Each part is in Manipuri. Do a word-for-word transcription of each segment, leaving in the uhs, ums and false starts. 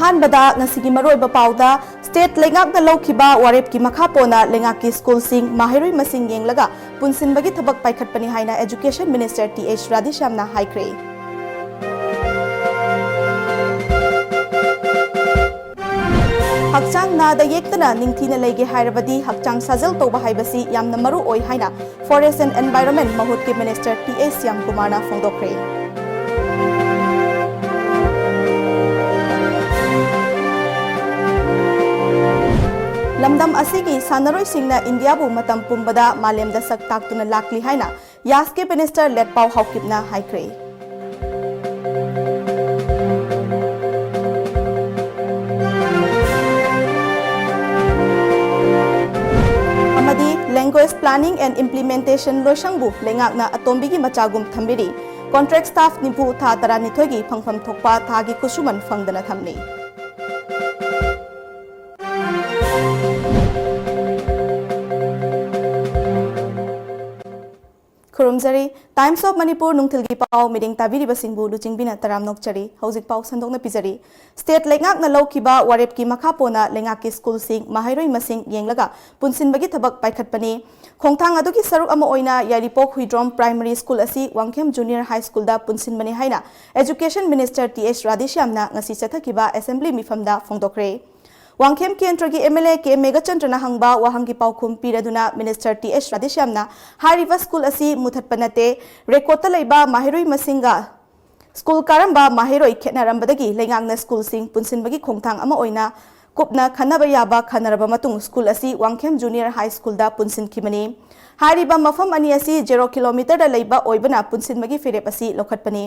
ꯑꯍꯥꯟꯕꯗ ꯉꯁꯤꯒꯤ ꯃꯔꯨꯑꯣꯏꯕ ꯄꯥꯎꯗ, state ꯂꯩꯉꯥꯛꯅ ꯂꯧꯈꯤꯕ ꯋꯥꯔꯦꯞꯀꯤ ꯃꯈꯥ ꯄꯣꯟꯅ ꯂꯩꯉꯥꯛꯀꯤ schoolꯁꯤꯡ ꯃꯍꯩꯔꯣꯏ ꯃꯁꯤꯡ ꯌꯦꯡꯂꯒ ꯄꯨꯟꯁꯤꯟꯕꯒꯤ ꯊꯕꯛ ꯄꯥꯏꯈꯠꯄꯅꯤ ꯍꯥꯏꯅ Education Minister ꯇꯤ ꯑꯩꯆ ꯔꯥꯙꯦꯁ꯭ꯌꯥꯝꯅ ꯍꯥꯏꯈ꯭ꯔꯦ꯫ ꯍꯛꯆꯥꯡ ꯅꯥꯗ ꯌꯦꯛꯇꯅ ꯅꯤꯡꯊꯤꯅ ꯂꯩꯒꯦ ꯍꯥꯏꯔꯕꯗꯤ ꯍꯛꯆꯥꯡ ꯁꯥꯖꯦꯜ ꯇꯧꯕ ꯍꯥꯏꯕꯁꯤ ꯌꯥꯝꯅ ꯃꯔꯨ ꯑꯣꯏ ꯍꯥꯏꯅ Forest and Environment ꯃꯍꯨꯠꯀꯤ Minister ꯇꯤ ꯑꯦꯁ ꯁ꯭ꯌꯥꯝꯀꯨꯃꯥꯔꯅ ꯐꯣꯡꯗꯣꯛꯈ꯭ꯔꯦ꯫ ꯂꯝꯗꯝ ꯑꯁꯤꯒꯤ ꯁꯥꯟꯅꯔꯣꯏꯁꯤꯡꯅ ꯏꯟꯗꯤꯌꯥꯕꯨ ꯃꯇꯝ ꯄꯨꯝꯕꯗ ꯃꯥꯂꯦꯝꯗ ꯁꯛ ꯇꯥꯛꯇꯨꯅ ꯂꯥꯛꯂꯤ ꯍꯥꯏꯅ ꯌꯥꯁꯀꯤ Minister ꯂꯦꯠꯄꯥꯎ ꯍꯥꯎꯀꯤꯞꯅ ꯍꯥꯏꯈ꯭ꯔꯦ꯫ ꯑꯃꯗꯤ Language Planning and Implementation ꯂꯣꯏꯁꯪꯕꯨ ꯂꯩꯉꯥꯛꯅ ꯑꯇꯣꯝꯕꯤꯒꯤ ꯃꯆꯥꯒꯨꯝ ꯊꯝꯕꯤꯔꯤ꯫ Contract staff ꯅꯤꯐꯨ ꯊꯥ ꯇꯔꯥꯅꯤꯊꯣꯏꯒꯤ ꯐꯪꯐꯝ ꯊꯣꯛꯄ ꯊꯥꯒꯤ ꯈꯨꯠꯁꯨꯃꯟ ꯐꯪꯗꯅ ꯊꯝꯂꯤ꯫ ꯈꯨꯔꯨꯝꯖꯔꯤ꯫ Times of Manipur ꯅꯨꯡꯊꯤꯜꯒꯤ ꯄꯥꯎ ꯃꯤꯠꯌꯦꯡ ꯇꯥꯕꯤꯔꯤꯕꯁꯤꯡꯕꯨ ꯂꯨꯆꯤꯡꯕꯤꯅ ꯇꯔꯥꯝꯅ ꯑꯣꯛꯆꯔꯤ꯫ ꯍꯧꯖꯤꯛ ꯄꯥꯎ ꯁꯟꯗꯣꯛꯅ ꯄꯤꯖꯔꯤ꯫ State ꯂꯩꯉꯥꯛꯅ ꯂꯧꯈꯤꯕ ꯋꯥꯔꯦꯞꯀꯤ ꯃꯈꯥ ꯄꯣꯟꯅ ꯂꯩꯉꯥꯛꯀꯤ schoolꯁꯤꯡ ꯃꯍꯩꯔꯣꯏ ꯃꯁꯤꯡ ꯌꯦꯡꯂꯒ ꯄꯨꯟꯁꯤꯟꯕꯒꯤ ꯊꯕꯛ ꯄꯥꯏꯈꯠꯄꯅꯤ꯫ ꯈꯣꯡꯊꯥꯡ ꯑꯗꯨꯒꯤ ꯁꯔꯨꯛ ꯑꯃ ꯑꯣꯏꯅ ꯌꯥꯏꯔꯤꯄꯣꯛ ꯍꯨꯏꯗ꯭ꯔꯣꯝ Primary School ꯑꯁꯤ ꯋꯥꯡꯈꯦꯝ Junior High Schoolꯗ ꯄꯨꯟꯁꯤꯟꯕꯅꯤ ꯍꯥꯏꯅ Education Minister ꯇꯤ ꯑꯩꯆ ꯔꯥꯙꯦꯁ꯭ꯌꯥꯝꯅ ꯉꯁꯤ ꯆꯠꯊꯈꯤꯕ assembly ꯃꯤꯐꯝꯗ ꯐꯣꯡꯗꯣꯛꯈ꯭ꯔꯦ꯫ ꯋꯥꯡꯈꯦꯝ ꯀꯦꯟꯗ꯭ꯔꯒꯤ ꯑꯦꯝ ꯑꯦꯜ ꯑꯦ ꯀꯦ ꯃꯦꯘꯆꯟꯗ꯭ꯔꯅ ꯍꯪꯕ ꯋꯥꯍꯪꯒꯤ ꯄꯥꯎꯈꯨꯝ ꯄꯤꯔꯗꯨꯅ Minister ꯇꯤ ꯑꯩꯆ ꯔꯥꯙꯦꯁ꯭ꯌꯥꯝꯅ ꯍꯥꯏꯔꯤꯕ school ꯑꯁꯤ ꯃꯨꯊꯠꯄ ꯅꯠꯇꯦ, record ꯂꯩꯕ ꯃꯍꯩꯔꯣꯏ ꯃꯁꯤꯡꯒ school ꯀꯥꯔꯝꯕ ꯃꯍꯩꯔꯣꯏ ꯈꯦꯠꯅꯔꯝꯕꯗꯒꯤ ꯂꯩꯉꯥꯛꯅ schoolꯁꯤꯡ ꯄꯨꯟꯁꯤꯟꯕꯒꯤ ꯈꯣꯡꯊꯥꯡ ꯑꯃ ꯑꯣꯏꯅ ꯀꯨꯞꯅ ꯈꯟꯅꯕ ꯌꯥꯕ ꯈꯟꯅꯔꯕ ꯃꯇꯨꯡ school ꯑꯁꯤ ꯋꯥꯡꯈꯦꯝ Junior High Schoolꯗ ꯄꯨꯟꯁꯤꯟꯈꯤꯕꯅꯤ꯫ ꯍꯥꯏꯔꯤꯕ ꯃꯐꯝ ꯑꯅꯤ ꯑꯁꯤ zero kilometerꯗ ꯂꯩꯕ ꯑꯣꯏꯕꯅ ꯄꯨꯟꯁꯤꯟꯕꯒꯤ ꯐꯤꯔꯦꯞ ꯑꯁꯤ ꯂꯧꯈꯠꯄꯅꯤ꯫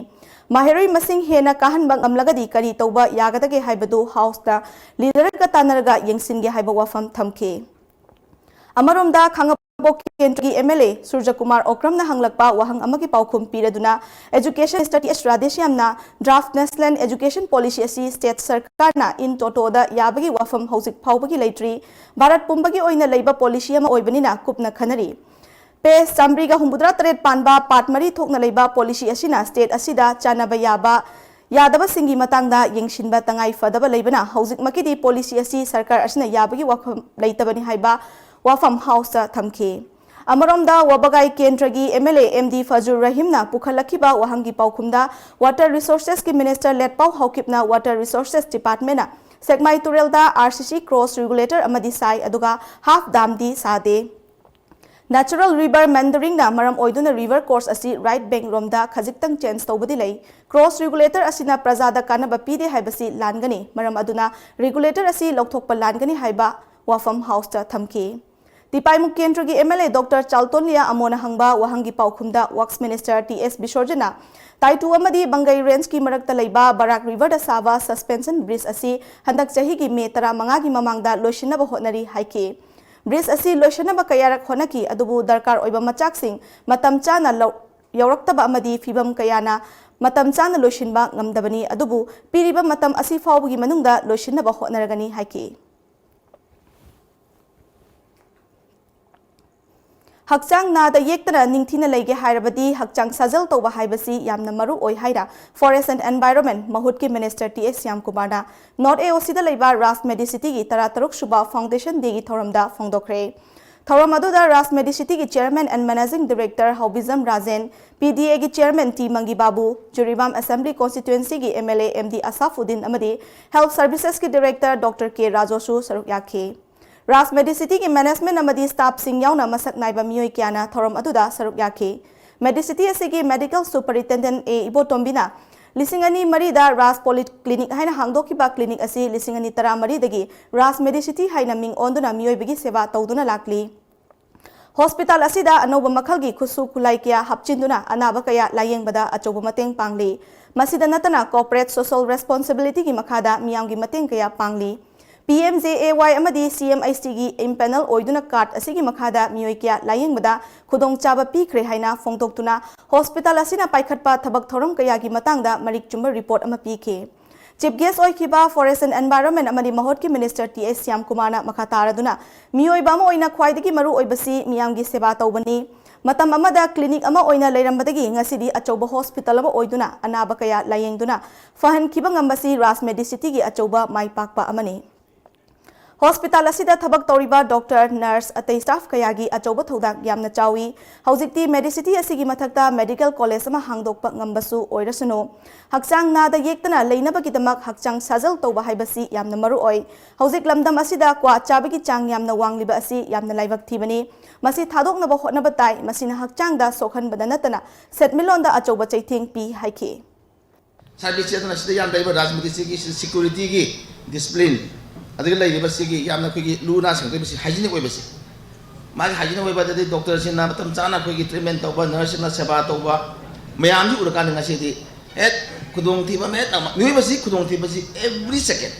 ꯃꯍꯩꯔꯣꯏ ꯃꯁꯤꯡ ꯍꯦꯟꯅ ꯀꯥꯍꯟꯕ ꯉꯝꯂꯒꯗꯤ ꯀꯔꯤ ꯇꯧꯕ ꯌꯥꯒꯗꯒꯦ ꯍꯥꯏꯕꯗꯨ Houseꯇ leaderꯒ ꯇꯥꯟꯅꯔꯒ ꯌꯦꯡꯁꯤꯟꯒꯦ ꯍꯥꯏꯕ ꯋꯥꯐꯝ ꯊꯝꯈꯤ꯫ ꯑꯃꯔꯣꯝꯗ ꯈꯥꯡꯉꯕꯣꯛ ꯀꯦꯟꯗ꯭ꯔꯒꯤ ꯑꯦꯝ ꯑꯦꯜ ꯑꯦ ꯁꯨꯔꯖꯀꯨꯃꯥꯔ ꯑꯣꯀ꯭ꯔꯝꯅ ꯍꯪꯂꯛꯄ ꯋꯥꯍꯪ ꯑꯃꯒꯤ ꯄꯥꯎꯈꯨꯝ ꯄꯤꯔꯗꯨꯅ Education Minister ꯇꯤ ꯑꯩꯆ ꯔꯥꯙꯦꯁ꯭ꯌꯥꯝꯅ draft National Education Policy ꯑꯁꯤ state ꯁꯔꯀꯥꯔꯅ in totoꯗ ꯌꯥꯕꯒꯤ ꯋꯥꯐꯝ ꯍꯧꯖꯤꯛ ꯐꯥꯎꯕꯒꯤ ꯂꯩꯇ꯭ꯔꯤ꯫ ꯚꯥꯔꯠ ꯄꯨꯝꯕꯒꯤ ꯑꯣꯏꯅ ꯂꯩꯕ policy ꯑꯃ ꯑꯣꯏꯕꯅꯤꯅ ꯀꯨꯞꯅ ꯈꯟꯅꯔꯤ꯫ Page ꯆꯥꯃꯔꯤꯒ ꯍꯨꯝꯐꯨꯇꯔꯥ ꯇꯔꯦꯠ ꯄꯥꯟꯕ part ꯃꯔꯤ ꯊꯣꯛꯅ ꯂꯩꯕ policy ꯑꯁꯤꯅ state ꯑꯁꯤꯗ ꯆꯥꯟꯅꯕ ꯌꯥꯕ ꯌꯥꯗꯕꯁꯤꯡꯒꯤ ꯃꯇꯥꯡꯗ ꯌꯦꯡꯁꯤꯟꯕ ꯇꯉꯥꯏ ꯐꯗꯕ ꯂꯩꯕꯅ ꯍꯧꯖꯤꯛꯃꯛꯀꯤꯗꯤ ꯄꯣꯂꯤꯁꯤ ꯑꯁꯤ ꯁꯔꯀꯥꯔ ꯑꯁꯤꯅ ꯌꯥꯕꯒꯤ ꯋꯥꯐꯝ ꯂꯩꯇꯕꯅꯤ ꯍꯥꯏꯕ ꯋꯥꯐꯝ ꯍꯥꯎꯁꯇ ꯊꯝꯈꯤ꯫ ꯑꯃꯔꯣꯝꯗ ꯋꯥꯕꯒꯥꯏ ꯀꯦꯟꯗ꯭ꯔꯒꯤ MLA MD ꯐꯖꯨꯔ ꯔꯍꯤꯝꯅ ꯄꯨꯈꯠꯂꯛꯈꯤꯕ ꯋꯥꯍꯪꯒꯤ ꯄꯥꯎꯈꯨꯝꯗ Water Resourcesꯀꯤ Minister ꯂꯦꯠꯄꯥꯎ ꯍꯥꯎꯀꯤꯞꯅ Water Resources Departmentꯅ ꯁꯦꯛꯃꯥꯏ ꯇꯨꯔꯦꯜꯗ RCC cross regulator ꯑꯃꯗꯤ ꯁꯥꯏ, ꯑꯗꯨꯒ half damꯗꯤ ꯁꯥꯗꯦ꯫ Natural river meanderingꯅ ꯃꯔꯝ ꯑꯣꯏꯗꯨꯅ river course ꯑꯁꯤ right bank ꯔꯣꯝꯗ ꯈꯖꯤꯛꯇꯪ change ꯇꯧꯕꯗꯤ ꯂꯩ꯫ Cross regulator ꯑꯁꯤꯅ ꯄ꯭ꯔꯖꯥꯗ ꯀꯥꯟꯅꯕ ꯄꯤꯗꯦ ꯍꯥꯏꯕꯁꯤ ꯂꯥꯟꯒꯅꯤ, ꯃꯔꯝ ꯑꯗꯨꯅ regulator ꯑꯁꯤ ꯂꯧꯊꯣꯛꯄ ꯂꯥꯟꯒꯅꯤ ꯍꯥꯏꯕ ꯋꯥꯐꯝ ꯍꯥꯎꯁꯇ ꯊꯝꯈꯤ꯫ ꯇꯤꯄꯥꯏꯃꯨꯛ ꯀꯦꯟꯗ꯭ꯔꯒꯤ MLA Doctor ꯆꯥꯜꯇꯣꯟꯂꯤꯌꯥ ꯑꯃꯣꯅ ꯍꯪꯕ ꯋꯥꯍꯪꯒꯤ ꯄꯥꯎꯈꯨꯝꯗ Works Minister T S ꯕꯤꯁꯣꯔꯖꯅ ꯇꯥꯏꯇꯨ ꯑꯃꯗꯤ ꯕꯪꯒꯩ rangeꯀꯤ ꯃꯔꯛꯇ ꯂꯩꯕ ꯕꯔꯥꯛ riverꯗ ꯁꯥꯕ suspension bridge ꯑꯁꯤ ꯍꯟꯗꯛ ꯆꯍꯤꯒꯤ ꯃꯦ ꯇꯔꯥꯃꯉꯥꯒꯤ ꯃꯃꯥꯡꯗ ꯂꯣꯏꯁꯤꯟꯅꯕ ꯍꯣꯠꯅꯔꯤ ꯍꯥꯏꯈꯤ꯫ Bridge ꯑꯁꯤ ꯂꯣꯏꯁꯤꯟꯅꯕ ꯀꯌꯥꯔꯛ ꯍꯣꯠꯅꯈꯤ, ꯑꯗꯨꯕꯨ ꯗꯔꯀꯥꯔ ꯑꯣꯏꯕ ꯃꯆꯥꯛꯁꯤꯡ ꯃꯇꯝ ꯆꯥꯅ ꯂꯧ-, ꯌꯧꯔꯛꯇꯕ ꯑꯃꯗꯤ ꯐꯤꯕꯝ ꯀꯌꯥꯅ ꯃꯇꯝ ꯆꯥꯅ ꯂꯣꯏꯁꯤꯟꯕ ꯉꯝꯗꯕꯅꯤ, ꯑꯗꯨꯕꯨ ꯄꯤꯔꯤꯕ ꯃꯇꯝ ꯑꯁꯤ ꯐꯥꯎꯕꯒꯤ ꯃꯅꯨꯡꯗ ꯂꯣꯏꯁꯤꯟꯅꯕ ꯍꯣꯠꯅꯔꯒꯅꯤ ꯍꯥꯏꯈꯤ꯫ ꯍꯛꯆꯥꯡ ꯅꯥꯗ ꯌꯦꯛꯇꯅ ꯅꯤꯡꯊꯤꯅ ꯂꯩꯒꯦ ꯍꯥꯏꯔꯕꯗꯤ ꯍꯛꯆꯥꯡ ꯁꯥꯖꯦꯜ ꯇꯧꯕ ꯍꯥꯏꯕꯁꯤ ꯌꯥꯝꯅ ꯃꯔꯨ ꯑꯣꯏ ꯍꯥꯏꯅ Forest and Environment ꯃꯍꯨꯠꯀꯤ Minister T S ꯁ꯭ꯌꯥꯝꯀꯨꯃꯥꯔꯅ North AOCꯗ ꯂꯩꯕ ꯔꯥꯖ Medicityꯒꯤ ꯇꯔꯥꯇꯔꯨꯛ ꯁꯨꯕ Foundation Dayꯒꯤ ꯊꯧꯔꯝꯗ ꯐꯣꯡꯗꯣꯛꯈ꯭ꯔꯦ꯫ ꯊꯧꯔꯝ ꯑꯗꯨꯗ ꯔꯥꯖ Mediecityꯒꯤ Chairman and Managing Director Haobijam Rajen, PDAꯒꯤ Chairman T Mangi Babu, Jiribam Assembly Constituencyꯒꯤ MLA MD ꯑꯁꯥꯐꯨꯗꯤꯟ ꯑꯃꯗꯤ Health Servicesꯀꯤ Director Doctor ꯀꯦ ꯔꯥꯖꯨꯁꯨ ꯁꯔꯨꯛ ꯌꯥꯈꯤ꯫ ꯔꯥꯖ Medicityꯒꯤ management ꯑꯃꯗꯤ staffꯁꯤꯡ ꯌꯥꯎꯅ ꯃꯁꯛ ꯅꯥꯏꯕ ꯃꯤꯑꯣꯏ ꯀꯌꯥꯅ ꯊꯧꯔꯝ ꯑꯗꯨꯗ ꯁꯔꯨꯛ ꯌꯥꯈꯤ꯫ Medicity ꯑꯁꯤꯒꯤ Medical Superintendent ꯑꯦ ꯏꯕꯣꯇꯣꯝꯕꯤꯅ ꯂꯤꯁꯤꯡ ꯑꯅꯤ ꯃꯔꯤꯗ ꯔꯥꯖ Polyclinic ꯍꯥꯏꯅ ꯍꯥꯡꯗꯣꯛꯈꯤꯕ clinic ꯑꯁꯤ ꯂꯤꯁꯤꯡ ꯑꯅꯤ ꯇꯔꯥꯃꯔꯤꯗꯒꯤ ꯔꯥꯖ Medicity ꯍꯥꯏꯅ ꯃꯤꯡ ꯑꯣꯟꯗꯨꯅ ꯃꯤꯑꯣꯏꯕꯒꯤ ꯁꯦꯕꯥ ꯇꯧꯗꯨꯅ ꯂꯥꯛꯂꯤ꯫ Hospital ꯑꯁꯤꯗ ꯑꯅꯧꯕ ꯃꯈꯜꯒꯤ ꯈꯨꯠꯁꯨ ꯈꯨꯠꯂꯥꯏ ꯀꯌꯥ ꯍꯥꯞꯆꯤꯟꯗꯨꯅ ꯑꯅꯥꯕ ꯀꯌꯥ ꯂꯥꯌꯦꯡꯕꯗ ꯑꯆꯧꯕ ꯃꯇꯦꯡ ꯄꯥꯡꯂꯤ꯫ ꯃꯁꯤꯗ ꯅꯠꯇꯅ corporate social responsibilityꯒꯤ ꯃꯈꯥꯗ ꯃꯤꯌꯥꯝꯒꯤ ꯃꯇꯦꯡ ꯀꯌꯥ ꯄꯥꯡꯂꯤ꯫ PMJAY ꯑꯃꯗꯤ CMHTꯒꯤ empanel ꯑꯣꯏꯗꯨꯅ card ꯑꯁꯤꯒꯤ ꯃꯈꯥꯗ ꯃꯤꯑꯣꯏ ꯀꯌꯥ ꯂꯥꯌꯦꯡꯕꯗ ꯈꯨꯗꯣꯡꯆꯥꯕ ꯄꯤꯈ꯭ꯔꯦ ꯍꯥꯏꯅ ꯐꯣꯡꯗꯣꯛꯇꯨꯅ hospital ꯑꯁꯤꯅ ꯄꯥꯏꯈꯠꯄ ꯊꯕꯛ ꯊꯧꯔꯝ ꯀꯌꯥꯒꯤ ꯃꯇꯥꯡꯗ ꯃꯔꯤꯛ ꯆꯨꯝꯕ report ꯑꯃ ꯄꯤꯈꯤ꯫ Chief guest ꯑꯣꯏꯈꯤꯕ Forest and Environment ꯑꯃꯗꯤ ꯃꯍꯨꯠꯀꯤ Minister T S ꯁ꯭ꯌꯥꯝꯀꯨꯃꯥꯔꯅ ꯃꯈꯥ ꯇꯥꯔꯗꯨꯅ ꯃꯤꯑꯣꯏꯕ ꯑꯃ ꯑꯣꯏꯅ ꯈ꯭ꯋꯥꯏꯗꯒꯤ ꯃꯔꯨ ꯑꯣꯏꯕꯁꯤ ꯃꯤꯌꯥꯝꯒꯤ ꯁꯦꯕꯥ ꯇꯧꯕꯅꯤ꯫ ꯃꯇꯝ ꯑꯃꯗ clinic ꯑꯃ ꯑꯣꯏꯅ ꯂꯩꯔꯝꯕꯗꯒꯤ ꯉꯁꯤꯗꯤ ꯑꯆꯧꯕ hospital ꯑꯃ ꯑꯣꯏꯗꯨꯅ ꯑꯅꯥꯕ ꯀꯌꯥ ꯂꯥꯌꯦꯡꯗꯨꯅ ꯐꯍꯟꯈꯤꯕ ꯉꯝꯕꯁꯤ ꯔꯥꯖ ꯃꯦꯗꯤꯁꯤꯇꯤꯒꯤ ꯑꯆꯧꯕ ꯃꯥꯏ ꯄꯥꯛꯄ ꯑꯃꯅꯤ꯫ Hospital ꯑꯁꯤꯗ ꯊꯕꯛ ꯇꯧꯔꯤꯕ doctor, nurse, ꯑꯇꯩ staff ꯀꯌꯥꯒꯤ ꯑꯆꯧꯕ ꯊꯧꯗꯥꯡ ꯌꯥꯝꯅ ꯆꯥꯎꯏ꯫ ꯍꯧꯖꯤꯛꯇꯤ ꯃꯦꯗꯤꯁꯤꯇꯤ ꯑꯁꯤꯒꯤ ꯃꯊꯛꯇ medical college ꯑꯃ ꯍꯥꯡꯗꯣꯛꯄ ꯉꯝꯕꯁꯨ ꯑꯣꯏꯔꯁꯅꯨ, ꯍꯛꯆꯥꯡ ꯅꯥꯗ ꯌꯦꯛꯇꯅ ꯂꯩꯅꯕꯒꯤꯗꯃꯛ ꯍꯛꯆꯥꯡ ꯁꯥꯖꯦꯜ ꯇꯧꯕ ꯍꯥꯏꯕꯁꯤ ꯌꯥꯝꯅ ꯃꯔꯨ ꯑꯣꯏ꯫ ꯍꯧꯖꯤꯛ ꯂꯝꯗꯝ ꯑꯁꯤꯗ ꯀ꯭ꯋꯥ ꯆꯥꯕꯒꯤ ꯆꯥꯡ ꯌꯥꯝꯅ ꯋꯥꯡꯂꯤꯕ ꯑꯁꯤ ꯌꯥꯝꯅ ꯂꯥꯏꯕꯛ ꯊꯤꯕꯅꯤ꯫ ꯃꯁꯤ ꯊꯥꯗꯣꯛꯅꯕ ꯍꯣꯠꯅꯕ ꯇꯥꯏ꯫ ꯃꯁꯤꯅ ꯍꯛꯆꯥꯡꯗ ꯁꯣꯛꯍꯟꯕꯗ ꯅꯠꯇꯅ ꯁꯦꯟꯃꯤꯠꯂꯣꯟꯗ ꯑꯆꯧꯕ ꯆꯩꯊꯦꯡ ꯄꯤ ꯍꯥꯏꯈꯤ꯫ Service ꯑꯗꯨꯅ ꯁꯤꯗ ꯌꯥꯝ ꯂꯩꯕ ꯔꯥꯖꯅꯤꯇꯤꯁꯤꯒꯤ security ꯒꯤ discipline, ꯑꯗꯒꯤ ꯂꯩꯔꯤꯕ ꯁꯤꯒꯤ ꯌꯥꯝꯅ ꯑꯩꯈꯣꯏꯒꯤ ꯂꯨ ꯅꯥ ꯁꯦꯡꯗꯣꯛꯏꯕꯁꯤ hygienic ꯑꯣꯏꯕꯁꯤ, ꯃꯥꯒꯤ hygienic ꯑꯣꯏꯕ ꯑꯗꯩ doctor ꯁꯤꯡꯅ ꯃꯇꯝ ꯆꯥꯅ ꯑꯩꯈꯣꯏꯒꯤ treatment ꯇꯧꯕ, nurse ꯁꯤꯡꯅ ꯁꯦꯕꯥ ꯇꯧꯕ ꯃꯌꯥꯝꯁꯤ ꯎꯔꯀꯥꯟꯗ ꯉꯁꯤꯗꯤ ꯍꯦꯛ ꯈꯨꯗꯣꯡꯊꯤꯕ ꯑꯃ ꯍꯦꯛ ꯅꯪꯕ, ꯃꯤꯑꯣꯏꯕꯁꯤ ꯈꯨꯗꯣꯡꯊꯤꯕꯁꯤ every second꯫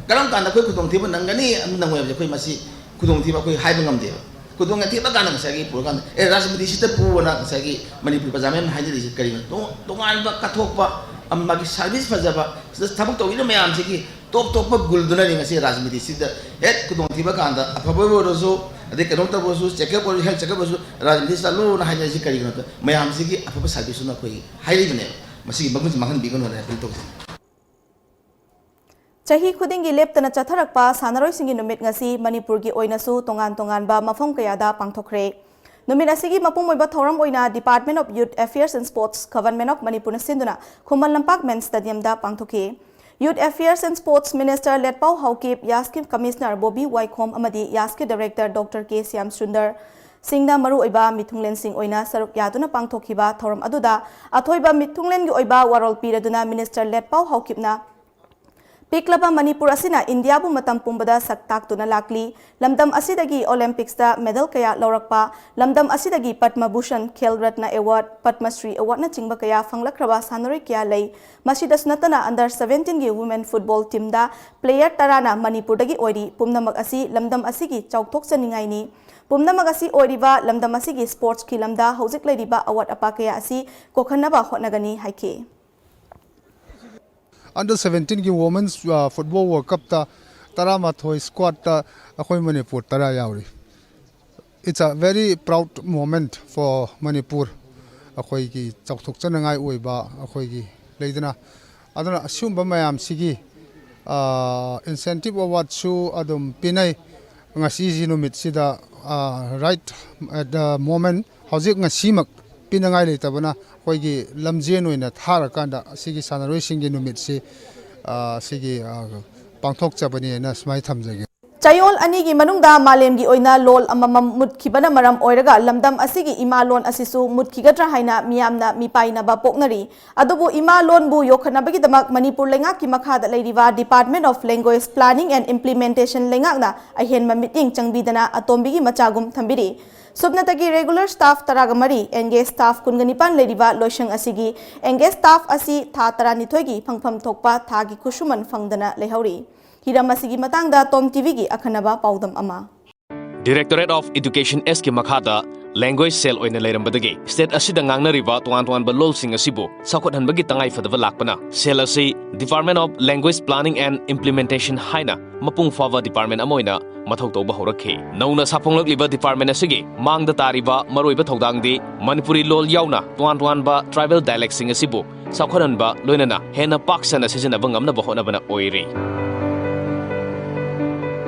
ꯀꯔꯝ ꯀꯥꯟꯗ ꯑꯩꯈꯣꯏ ꯈꯨꯗꯣꯡꯊꯤꯕ ꯅꯪꯒꯅꯤ ꯑꯃꯗꯤ ꯅꯪꯉꯣꯏ ꯍꯥꯏꯕꯁꯦ ꯑꯩꯈꯣꯏ ꯃꯁꯤ ꯈꯨꯗꯣꯡꯊꯤꯕ ꯑꯩꯈꯣꯏ ꯍꯥꯏꯕ ꯉꯝꯗꯦꯕ꯫ ꯈꯨꯗꯣꯡꯊꯤꯕ ꯀꯥꯟꯗ ꯉꯁꯥꯏꯒꯤ ꯄꯨꯔꯀꯥꯟꯗ ꯑꯦ ꯔꯥꯖꯅꯤꯇꯤꯁꯤꯗ ꯄꯨꯑꯣꯅ ꯉꯁꯥꯏꯒꯤ ꯃꯅꯤꯄꯨꯔ ꯄ꯭ꯔꯖꯥ ꯃꯌꯥꯝꯅ ꯍꯥꯏꯅꯔꯤꯁꯤ ꯀꯔꯤꯅꯣ? ꯇꯣ-, ꯇꯣꯉꯥꯟꯕ ꯀꯠꯊꯣꯛꯄ, ꯑꯃ ꯃꯥꯒꯤ service ꯐꯖꯕ, ꯁꯤꯗ ꯊꯕꯛ ꯇꯧꯔꯤꯕ ꯃꯌꯥꯝꯁꯤꯒꯤ ꯇꯣꯞ ꯇꯣꯞꯄ ꯒꯨꯜꯗꯨꯅꯅꯤ ꯉꯁꯤ ꯔꯥꯖꯅꯤꯇꯤꯁꯤꯗ ꯍꯦꯛ ꯈꯨꯗꯣꯡꯊꯤꯕ ꯀꯥꯟꯗ ꯑꯐꯕ ꯑꯣꯏꯔꯁꯨ, ꯑꯗꯩ ꯀꯩꯅꯣꯝ ꯇꯧꯔꯁꯨ, checkup ꯑꯣꯏꯔꯁꯨ, health checkup ꯑꯣꯏꯔꯁꯨ ꯔꯥꯖꯅꯤꯇꯤ ꯆꯠꯂꯨꯅ ꯍꯥꯏꯅꯔꯤꯁꯤ ꯀꯔꯤꯒꯤꯅꯣꯗ ꯃꯌꯥꯝꯁꯤꯒꯤ ꯑꯐꯕ service ꯇꯨꯅ ꯑꯩꯈꯣꯏ ꯍꯥꯏꯔꯤꯕꯅꯦꯕ꯫ ꯃꯁꯤꯒꯤ ꯃꯒꯨꯟꯁꯤ ꯃꯥꯡꯍꯟꯕꯤꯒꯅꯨ ꯍꯥꯏꯅ appeal ꯇꯧꯖꯩ꯫ ꯆꯍꯤ ꯈꯨꯗꯤꯡꯒꯤ ꯂꯦꯞꯇꯅ ꯆꯠꯊꯔꯛꯄ ꯁꯥꯟꯅꯔꯣꯏꯁꯤꯡꯒꯤ ꯅꯨꯃꯤꯠ ꯉꯁꯤ ꯃꯅꯤꯄꯨꯔꯒꯤ ꯑꯣꯏꯅꯁꯨ ꯇꯣꯉꯥꯟ ꯇꯣꯉꯥꯟꯕ ꯃꯐꯝ ꯀꯌꯥꯗ ꯄꯥꯡꯊꯣꯛꯈ꯭ꯔꯦ꯫ ꯅꯨꯃꯤꯠ ꯑꯁꯤꯒꯤ ꯃꯄꯨꯡ ꯑꯣꯏꯕ ꯊꯧꯔꯝ ꯑꯣꯏꯅ Department of Youth Affairs and Sports, Government of ꯃꯅꯤꯄꯨꯔꯅ ꯁꯤꯟꯗꯨꯅ ꯈꯨꯃꯟ ꯂꯝꯄꯥꯛ ꯃꯦꯟ ꯁ꯭ꯇꯦꯗꯤꯌꯝꯗ ꯄꯥꯡꯊꯣꯛꯈꯤ꯫ Youth Affairs and Sports Minister ꯂꯦꯠꯄꯥꯎ Haokip, ꯌꯥꯁꯀꯤ Commissioner Bobby ꯋꯥꯏꯈꯣꯝ ꯑꯃꯗꯤ ꯌꯥꯁꯀꯤ Director Doctor ꯀꯦ ꯁ꯭ꯌꯥꯝ ꯁꯨꯟꯗꯔ ꯁꯤꯡꯅ ꯃꯔꯨꯑꯣꯏꯕ ꯃꯤꯊꯨꯡꯂꯦꯟꯁꯤꯡ ꯑꯣꯏꯅ ꯁꯔꯨꯛ ꯌꯥꯗꯨꯅ ꯄꯥꯡꯊꯣꯛꯈꯤꯕ ꯊꯧꯔꯝ ꯑꯗꯨꯗ ꯑꯊꯣꯏꯕ ꯃꯤꯊꯨꯡꯂꯦꯟꯒꯤ ꯑꯣꯏꯕ ꯋꯥꯔꯣꯜ ꯄꯤꯔꯗꯨꯅ Minister ꯂꯦꯠꯄꯥꯎ ꯍꯥꯎꯀꯤꯞꯅ ꯄꯤꯛꯂꯕ ꯃꯅꯤꯄꯨꯔ ꯑꯁꯤꯅ ꯏꯟꯗꯤꯌꯥꯕꯨ ꯃꯇꯝ ꯄꯨꯝꯕꯗ ꯁꯛ ꯇꯥꯛꯇꯨꯅ ꯂꯥꯛꯂꯤ꯫ ꯂꯝꯗꯝ ꯑꯁꯤꯗꯒꯤ Olympics ꯇ medal ꯀꯌꯥ ꯂꯧꯔꯛꯄ, ꯂꯝꯗꯝ ꯑꯁꯤꯗꯒꯤ ꯄꯗꯃ ꯚꯨꯁꯟ, ꯈꯦꯜ ꯔꯠꯅ award, ꯄꯗꯃ ꯁ꯭ꯔꯤ award ꯅꯆꯤꯡꯕ ꯀꯌꯥ ꯐꯪꯂꯛꯈ꯭ꯔꯕ ꯁꯥꯟꯅꯔꯣꯏ ꯀꯌꯥ ꯂꯩ꯫ ꯃꯁꯤꯗꯁꯨ ꯅꯠꯇꯅ under seventeen ꯒꯤ women football team ꯗ player ꯇꯔꯥꯅ ꯃꯅꯤꯄꯨꯔꯗꯒꯤ ꯑꯣꯏꯔꯤ꯫ ꯄꯨꯝꯅꯃꯛ ꯑꯁꯤ ꯂꯝꯗꯝ ꯑꯁꯤꯒꯤ ꯆꯥꯎꯊꯣꯛꯆꯅꯤꯡꯉꯥꯏꯅꯤ꯫ ꯄꯨꯝꯅꯃꯛ ꯑꯁꯤ ꯑꯣꯏꯔꯤꯕ ꯂꯝꯗꯝ ꯑꯁꯤꯒꯤ sports ꯀꯤ ꯂꯝꯗ ꯍꯧꯖꯤꯛ ꯂꯩꯔꯤꯕ ꯑꯋꯥꯠ ꯑꯄꯥ ꯀꯌꯥ ꯑꯁꯤ ꯀꯣꯛꯍꯟꯅꯕ ꯍꯣꯠꯅꯒꯅꯤ ꯍꯥꯏꯈꯤ꯫ Under seventeen ꯒꯤ Women's, ꯑ, Football World Cup ꯇ ꯇꯔꯥꯃꯥꯊꯣꯏ squad ꯇ ꯑꯩꯈꯣꯏ ꯃꯅꯤꯄꯨꯔ ꯇꯔꯥ ꯌꯥꯎꯔꯤ꯫ It's a very proud moment for Manipur. ꯑꯩꯈꯣꯏꯒꯤ ꯆꯥꯎꯊꯣꯛꯆꯅꯤꯡꯉꯥꯏ ꯑꯣꯏꯕ ꯑꯩꯈꯣꯏꯒꯤ ꯂꯩꯗꯅ, ꯑꯗꯨꯅ ꯑꯁꯤꯒꯨꯝꯕ ꯃꯌꯥꯝꯁꯤꯒꯤ incentive awardꯁꯨ ꯑꯗꯨꯝ ꯄꯤꯅꯩ꯫ ꯉꯁꯤꯁꯤ ꯅꯨꯃꯤꯠꯁꯤꯗ, right at the moment, ꯍꯧꯖꯤꯛ ꯉꯁꯤꯃꯛ ꯄꯤꯅꯉꯥꯏ ꯂꯩꯇꯕꯅ ꯑꯩꯈꯣꯏꯒꯤ ꯂꯝꯖꯦꯟ ꯑꯣꯏꯅ ꯊꯥꯔꯀꯥꯟꯗ ꯑꯁꯤꯒꯤ ꯁꯥꯟꯅꯔꯣꯏꯁꯤꯡꯒꯤ ꯅꯨꯃꯤꯠꯁꯤ, ꯑ, ꯁꯤꯒꯤ, ꯑ, ꯄꯥꯡꯊꯣꯛꯆꯕꯅꯦꯅ ꯁꯨꯃꯥꯏꯅ ꯊꯝꯖꯒꯦ꯫ ꯆꯌꯣꯜ ꯑꯅꯤꯒꯤ ꯃꯅꯨꯡꯗ ꯃꯥꯂꯦꯝꯒꯤ ꯑꯣꯏꯅ ꯂꯣꯜ ꯑꯃꯃꯝ ꯃꯨꯠꯈꯤꯕꯅ ꯃꯔꯝ ꯑꯣꯏꯔꯒ ꯂꯝꯗꯝ ꯑꯁꯤꯒꯤ ꯏꯃꯥ ꯂꯣꯟ ꯑꯁꯤꯁꯨ ꯃꯨꯠꯈꯤꯒꯗ꯭ꯔꯥ ꯍꯥꯏꯅ ꯃꯤꯌꯥꯝꯅ ꯃꯤꯄꯥꯏꯅꯕ ꯄꯣꯛꯅꯔꯤ꯫ ꯑꯗꯨꯕꯨ ꯏꯃꯥ ꯂꯣꯟꯕꯨ ꯌꯣꯛꯈꯠꯅꯕꯒꯤꯗꯃꯛ ꯃꯅꯤꯄꯨꯔ ꯂꯩꯉꯥꯛꯀꯤ ꯃꯈꯥꯗ ꯂꯩꯔꯤꯕ Department of Language Planning and Implementation ꯂꯩꯉꯥꯛꯅ ꯑꯍꯦꯟꯕ ꯃꯤꯠꯌꯦꯡ ꯆꯪꯕꯤꯗꯅ ꯑꯇꯣꯝꯕꯤꯒꯤ ꯃꯆꯥꯒꯨꯝ ꯊꯝꯕꯤꯔꯤ꯫ ꯁꯨꯞꯅꯇꯒꯤ regular staff ꯇꯔꯥꯒ ꯃꯔꯤ, engaged staff ꯀꯨꯟꯒ ꯅꯤꯄꯥꯟ ꯂꯩꯔꯤꯕ ꯂꯣꯏꯁꯪ ꯑꯁꯤꯒꯤ engaged staff ꯑꯁꯤ ꯊꯥ ꯇꯔꯥꯅꯤꯊꯣꯏꯒꯤ ꯐꯪꯐꯝ ꯊꯣꯛꯄ ꯊꯥꯒꯤ ꯈꯨꯠꯁꯨꯃꯟ ꯐꯪꯗꯅ ꯂꯩꯍꯧꯔꯤ꯫ ꯍꯤꯔꯝ ꯑꯁꯤꯒꯤ ꯃꯇꯥꯡꯗ ꯇꯣꯝ ꯇꯤꯚꯤꯒꯤ ꯑꯈꯟꯅꯕ ꯄꯥꯎꯗꯝ ꯑꯃ꯫ Directorate of Education Sꯀꯤ ꯃꯈꯥꯗ language cell ꯑꯣꯏꯅ ꯂꯩꯔꯝꯕꯗꯒꯤ state ꯑꯁꯤꯗ ꯉꯥꯡꯅꯔꯤꯕ ꯇꯣꯉꯥꯟ ꯇꯣꯉꯥꯟꯕ ꯂꯣꯜꯁꯤꯡ ꯑꯁꯤꯕꯨ ꯆꯥꯎꯈꯠꯍꯟꯕꯒꯤ ꯇꯉꯥꯏꯐꯗꯕ ꯂꯥꯛꯄꯅ cell ꯑꯁꯤ Department of Language Planning and Implementation ꯍꯥꯏꯅ ꯃꯄꯨꯡ ꯐꯥꯕ department ꯑꯃ ꯑꯣꯏꯅ ꯃꯊꯧ ꯇꯧꯕ ꯍꯧꯔꯛꯈꯤ꯫ ꯅꯧꯅ ꯁꯥꯐꯣꯡꯂꯛꯂꯤꯕ department ꯑꯁꯤꯒꯤ ꯃꯥꯡꯗ ꯇꯥꯔꯤꯕ ꯃꯔꯨꯑꯣꯏꯕ ꯊꯧꯗꯥꯡꯗꯤ ꯃꯅꯤꯄꯨꯔꯤ ꯂꯣꯜ ꯌꯥꯎꯅ ꯇꯣꯉꯥꯟ ꯇꯣꯉꯥꯟꯕ tribal dialectꯁꯤꯡ ꯑꯁꯤꯕꯨ ꯆꯥꯎꯈꯠꯍꯟꯕ, ꯂꯣꯏꯅꯅ ꯍꯦꯟꯅ ꯄꯥꯛ ꯁꯟꯅ ꯁꯤꯖꯤꯟꯅꯕ ꯉꯝꯅꯕ ꯍꯣꯠꯅꯕꯅ ꯑꯣꯏꯔꯤ꯫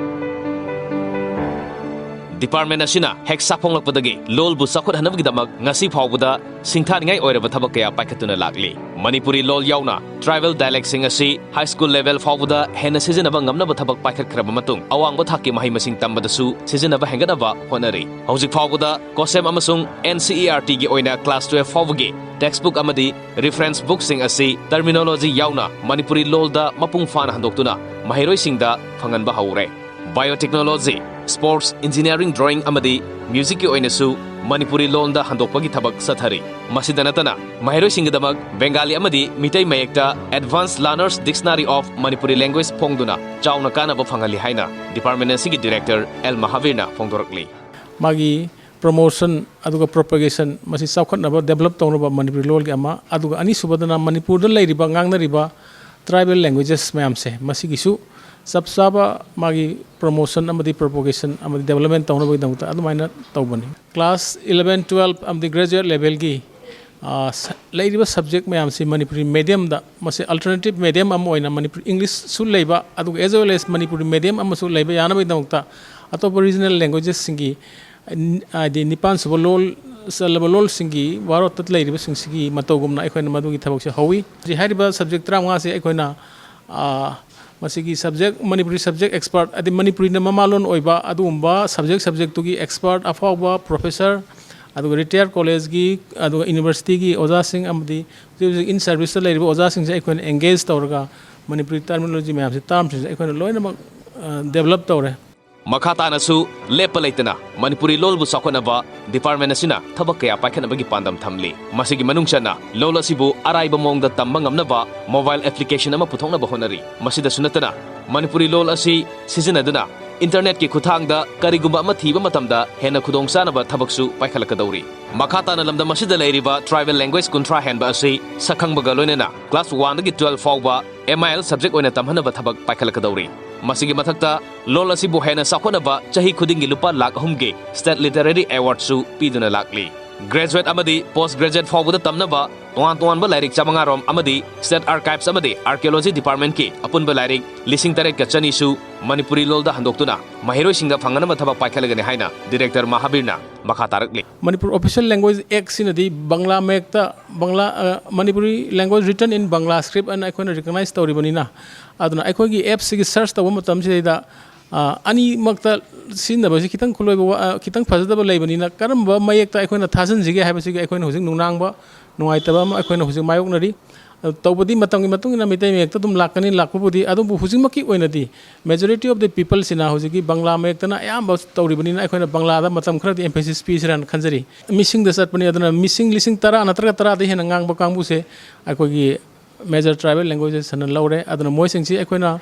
Department ꯑꯁꯤꯅ ꯍꯦꯛ ꯁꯥꯐꯣꯡꯂꯛꯄꯗꯒꯤ ꯂꯣꯜꯕꯨ ꯆꯥꯎꯈꯠꯍꯟꯅꯕꯒꯤꯗꯃꯛ ꯉꯁꯤ ꯐꯥꯎꯕꯗ ꯁꯤꯡꯊꯥꯅꯤꯡꯉꯥꯏ ꯑꯣꯏꯔꯕ ꯊꯕꯛ ꯀꯌꯥ ꯄꯥꯏꯈꯠꯇꯨꯅ ꯂꯥꯛꯂꯤ꯫ ꯃꯅꯤꯄꯨꯔꯤ ꯂꯣꯜ ꯌꯥꯎꯅ tribal dialectꯁꯤꯡ ꯑꯁꯤ high school level ꯐꯥꯎꯕꯗ ꯍꯦꯟꯅ ꯁꯤꯖꯤꯟꯅꯕ ꯉꯝꯅꯕ ꯊꯕꯛ ꯄꯥꯏꯈꯠꯈ꯭ꯔꯕ ꯃꯇꯨꯡ, ꯑꯋꯥꯡꯕ ꯊꯥꯛꯀꯤ ꯃꯍꯩ ꯃꯁꯤꯡ ꯇꯝꯕꯗꯁꯨ ꯁꯤꯖꯤꯟꯅꯕ ꯍꯦꯟꯒꯠꯅꯕ ꯍꯣꯠꯅꯔꯤ꯫ ꯍꯧꯖꯤꯛ ꯐꯥꯎꯕꯗ COSEP ꯑꯃꯁꯨꯡ NCERTꯒꯤ ꯑꯣꯏꯅ class twelve ꯐꯥꯎꯕꯒꯤ textbook ꯑꯃꯗꯤ reference bookꯁꯤꯡ ꯑꯁꯤ terminology ꯌꯥꯎꯅ ꯃꯅꯤꯄꯨꯔꯤ ꯂꯣꯜꯗ ꯃꯄꯨꯡ ꯐꯥꯅ ꯍꯟꯗꯣꯛꯇꯨꯅ ꯃꯍꯩꯔꯣꯏꯁꯤꯡꯗ ꯐꯪꯍꯟꯕ ꯍꯧꯔꯦ꯫ Biotechnology, sports, engineering, drawing ꯑꯃꯗꯤ musicꯀꯤ ꯑꯣꯏꯅꯁꯨ ꯃꯅꯤꯄꯨꯔꯤ ꯂꯣꯜꯗ ꯍꯟꯗꯣꯛꯄꯒꯤ ꯊꯕꯛ ꯆꯠꯊꯔꯤ꯫ ꯃꯁꯤꯗ ꯅꯠꯇꯅ ꯃꯍꯩꯔꯣꯏꯁꯤꯡꯒꯤꯗꯃꯛ ꯕꯦꯡꯒꯥꯂꯤ ꯑꯃꯗꯤ Meitei ꯃꯌꯦꯛꯇ Advanced Learners Dictionary of Manipuri Language ꯐꯣꯡꯗꯨꯅ ꯆꯥꯎꯅ ꯀꯥꯟꯅꯕ ꯐꯪꯍꯜꯂꯤ ꯍꯥꯏꯅ department ꯑꯁꯤꯒꯤ director L ꯃꯍꯥꯕꯤꯔꯅ ꯐꯣꯡꯗꯣꯔꯛꯂꯤ꯫ ꯃꯥꯒꯤ promotion ꯑꯗꯨꯒ propagation, ꯃꯁꯤ ꯆꯥꯎꯈꯠꯅꯕ, develop ꯇꯧꯅꯕ ꯃꯅꯤꯄꯨꯔꯤ ꯂꯣꯜꯒꯤ ꯑꯃ, ꯑꯗꯨꯒ ꯑꯅꯤꯁꯨꯕꯗꯅ ꯃꯅꯤꯄꯨꯔꯗ ꯂꯩꯔꯤꯕ, ꯉꯥꯡꯅꯔꯤꯕ tribal languages ꯃꯌꯥꯝꯁꯦ, ꯃꯁꯤꯒꯤꯁꯨ ꯆꯞ ꯆꯥꯕ ꯃꯥꯒꯤ promotion ꯑꯃꯗꯤ propagation ꯑꯃꯗꯤ development ꯇꯧꯅꯕꯒꯤꯗꯃꯛꯇ ꯑꯗꯨꯃꯥꯏꯅ ꯇꯧꯕꯅꯤ꯫ Class eleven, twelve ꯑꯃꯗꯤ graduate levelꯒꯤ, ꯑ, ꯁ-, ꯂꯩꯔꯤꯕ subject ꯃꯌꯥꯝꯁꯤ ꯃꯅꯤꯄꯨꯔꯤ mediumꯗ, ꯃꯁꯤ alternative medium ꯑꯃ ꯑꯣꯏꯅ ꯃꯅꯤꯄꯨꯔꯤ Englishꯁꯨ ꯂꯩꯕ, ꯑꯗꯨꯒ as well as Manipuri medium ꯑꯃꯁꯨ ꯂꯩꯕ ꯌꯥꯅꯕꯒꯤꯗꯃꯛꯇ ꯑꯇꯣꯞꯄ regional languagesꯁꯤꯡꯒꯤ, ꯍꯥꯏꯗꯤ, ꯅꯤꯄꯥꯟ ꯁꯨꯕ ꯂꯣꯜ ꯆꯜꯂꯕ ꯂꯣꯜꯁꯤꯡꯒꯤ ꯋꯥꯔꯣꯠꯇ ꯂꯩꯔꯤꯕꯁꯤꯡꯁꯤꯒꯤ ꯃꯇꯧꯒꯨꯝꯅ ꯑꯩꯈꯣꯏꯅ ꯃꯗꯨꯒꯤ ꯊꯕꯛꯁꯦ ꯍꯧꯏ꯫ ꯍꯧꯖꯤꯛ ꯍꯥꯏꯔꯤꯕ subject ꯇꯔꯥꯃꯉꯥꯁꯤ ꯑꯩꯈꯣꯏꯅ, ꯑ, ꯃꯁꯤꯒꯤ subject, ꯃꯅꯤꯄꯨꯔꯤ subject expert, ꯍꯥꯏꯗꯤ ꯃꯅꯤꯄꯨꯔꯤꯅ ꯃꯃꯥꯂꯣꯟ ꯑꯣꯏꯕ ꯑꯗꯨꯒꯨꯝꯕ subject, subjectꯇꯨꯒꯤ expert, ꯑꯐꯥꯎꯕ professor, ꯑꯗꯨꯒ retired collegeꯀꯤ, ꯑꯗꯨꯒ universityꯒꯤ ꯑꯣꯖꯥꯁꯤꯡ ꯑꯃꯗꯤ ꯍꯧꯖꯤꯛ ꯍꯧꯖꯤꯛ in serviceꯇ ꯂꯩꯔꯤꯕ ꯑꯣꯖꯥꯁꯤꯡꯁꯦ ꯑꯩꯈꯣꯏꯅ engage ꯇꯧꯔꯒ ꯃꯅꯤꯄꯨꯔꯤ terminology ꯃꯌꯥꯝꯁꯦ, termꯁꯤꯡꯁꯦ ꯑꯩꯈꯣꯏꯅ ꯂꯣꯏꯅꯃꯛ, ꯑ, develop ꯇꯧꯔꯦ꯫ ꯃꯈꯥ ꯇꯥꯅꯁꯨ ꯂꯦꯞꯄ ꯂꯩꯇꯅ ꯃꯅꯤꯄꯨꯔꯤ ꯂꯣꯜꯕꯨ ꯆꯥꯎꯈꯠꯅꯕ department ꯑꯁꯤꯅ ꯊꯕꯛ ꯀꯌꯥ ꯄꯥꯏꯈꯠꯅꯕꯒꯤ ꯄꯥꯟꯗꯝ ꯊꯝꯂꯤ꯫ ꯃꯁꯤꯒꯤ ꯃꯅꯨꯡ ꯆꯟꯅ ꯂꯣꯜ ꯑꯁꯤꯕꯨ ꯑꯔꯥꯏꯕ ꯃꯑꯣꯡꯗ ꯇꯝꯕ ꯉꯝꯅꯕ mobile application ꯑꯃ ꯄꯨꯊꯣꯛꯅꯕ ꯍꯣꯠꯅꯔꯤ꯫ ꯃꯁꯤꯗꯁꯨ ꯅꯠꯇꯅ ꯃꯅꯤꯄꯨꯔꯤ ꯂꯣꯜ ꯑꯁꯤ ꯁꯤꯖꯤꯟꯅꯗꯨꯅ internetꯀꯤ ꯈꯨꯠꯊꯥꯡꯗ ꯀꯔꯤꯒꯨꯝꯕ ꯑꯃ ꯊꯤꯕ ꯃꯇꯝꯗ ꯍꯦꯟꯅ ꯈꯨꯗꯣꯡꯆꯥꯅꯕ ꯊꯕꯛꯁꯨ ꯄꯥꯏꯈꯠꯂꯛꯀꯗꯧꯔꯤ꯫ ꯃꯈꯥ ꯇꯥꯅ ꯂꯝꯗꯝ ꯑꯁꯤꯗ ꯂꯩꯔꯤꯕ tribal language ꯀꯨꯟꯊ꯭ꯔꯥ ꯍꯦꯟꯕ ꯑꯁꯤ ꯁꯛꯈꯪꯕꯒ ꯂꯣꯏꯅꯅ class oneꯗꯒꯤ twelve ꯐꯥꯎꯕ M I L subject ꯑꯣꯏꯅ ꯇꯝꯍꯟꯅꯕ ꯊꯕꯛ ꯄꯥꯏꯈꯠꯂꯛꯀꯗꯧꯔꯤ꯫ ꯃꯁꯤꯒꯤ ꯃꯊꯛꯇ ꯂꯣꯜ ꯑꯁꯤꯕꯨ ꯍꯦꯟꯅ ꯆꯥꯎꯈꯠꯅꯕ ꯆꯍꯤ ꯈꯨꯗꯤꯡꯒꯤ ꯂꯨꯄꯥ ꯂꯥꯈ ꯑꯍꯨꯝꯒꯤ State Literary Awardꯁꯨ ꯄꯤꯗꯨꯅ ꯂꯥꯛꯂꯤ꯫ Graduate ꯑꯃꯗꯤ post graduate ꯐꯥꯎꯕꯗ ꯇꯝꯅꯕ ꯇꯣꯉꯥꯟ ꯇꯣꯉꯥꯟꯕ ꯂꯥꯏꯔꯤꯛ ꯆꯥꯃꯉꯥ ꯔꯣꯝ ꯑꯃꯗꯤ State Archives ꯑꯃꯗꯤ Archaeology Departmentꯀꯤ ꯑꯄꯨꯟꯕ ꯂꯥꯏꯔꯤꯛ ꯂꯤꯁꯤꯡ ꯇꯔꯦꯠꯀ ꯆꯅꯤꯁꯨ ꯃꯅꯤꯄꯨꯔꯤ ꯂꯣꯜꯗ ꯍꯟꯗꯣꯛꯇꯨꯅ ꯃꯍꯩꯔꯣꯏꯁꯤꯡꯗ ꯐꯪꯍꯟꯅꯕ ꯊꯕꯛ ꯄꯥꯏꯈꯠꯂꯒꯅꯤ ꯍꯥꯏꯅ Director ꯃꯍꯥꯕꯤꯔꯅ ꯃꯈꯥ ꯇꯥꯔꯛꯂꯤ꯫ Manipur Official Language Actꯁꯤꯅꯗꯤ Bangla ꯃꯌꯦꯛꯇ, Bangla, ꯑ, Manipuri language written in Bangla script ꯑꯅ ꯑꯩꯈꯣꯏꯅ recognize ꯇꯧꯔꯤꯕꯅꯤꯅ, ꯑꯗꯨꯅ ꯑꯩꯈꯣꯏꯒꯤ appꯁꯤꯒꯤ search ꯇꯧꯕ ꯃꯇꯝꯁꯤꯗꯩꯗ, ꯑ, ꯑꯅꯤꯃꯛꯇ ꯁꯤꯖꯤꯟꯅꯕꯁꯤ ꯈꯤꯇꯪ ꯈꯨꯠꯂꯣꯏꯕ ꯋꯥ-, ꯑ, ꯈꯤꯇꯪ ꯐꯖꯗꯕ ꯂꯩꯕꯅꯤꯅ, ꯀꯔꯝꯕ ꯃꯌꯦꯛꯇ ꯑꯩꯈꯣꯏꯅ ꯊꯥꯖꯤꯟꯁꯤꯒꯦ ꯍꯥꯏꯕꯁꯤꯒꯤ ꯑꯩꯈꯣꯏꯅ ꯍꯧꯖꯤꯛ ꯅꯨꯡꯅꯥꯡꯕ, ꯅꯨꯡꯉꯥꯏꯇꯕ ꯑꯃ ꯑꯩꯈꯣꯏꯅ ꯍꯧꯖꯤꯛ ꯃꯥꯌꯣꯛꯅꯔꯤ꯫ ꯑꯗꯨ ꯇꯧꯕꯗꯤ ꯃꯇꯝꯒꯤ ꯃꯇꯨꯡ ꯏꯟꯅ ꯃꯩꯇꯩ ꯃꯌꯦꯛꯇ ꯑꯗꯨꯝ ꯂꯥꯛꯀꯅꯤ, ꯂꯥꯛꯄꯕꯨꯗꯤ, ꯑꯗꯨꯕꯨ ꯍꯧꯖꯤꯛꯃꯛꯀꯤ ꯑꯣꯏꯅꯗꯤ majority of the peopleꯁꯤꯅ ꯍꯧꯖꯤꯛꯀꯤ ꯕꯪꯒ꯭ꯂꯥ ꯃꯌꯦꯛꯇꯅ ꯑꯌꯥꯝꯕ ꯇꯧꯔꯤꯕꯅꯤꯅ, ꯑꯩꯈꯣꯏꯅ ꯕꯪꯒ꯭ꯂꯥꯗ ꯃꯇꯝ ꯈꯔꯗꯤ emphasis ꯄꯤꯁꯤꯔꯥꯅ ꯈꯟꯖꯔꯤ꯫ ꯃꯤꯁꯤꯡꯗ ꯆꯠꯄꯅꯤ, ꯑꯗꯨꯅ ꯃꯤꯁꯤꯡ ꯂꯤꯁꯤꯡ ꯇꯔꯥ ꯅꯠꯇ꯭ꯔꯒ ꯇꯔꯥꯗꯒꯤ ꯍꯦꯟꯅ ꯉꯥꯡꯕ ꯀꯥꯡꯕꯨꯁꯦ ꯑꯩꯈꯣꯏꯒꯤ major tribal languages ꯍꯥꯏꯅ ꯂꯧꯔꯦ꯫ ꯑꯗꯨꯅ ꯃꯣꯏꯁꯤꯡꯁꯤ ꯑꯩꯈꯣꯏꯅ,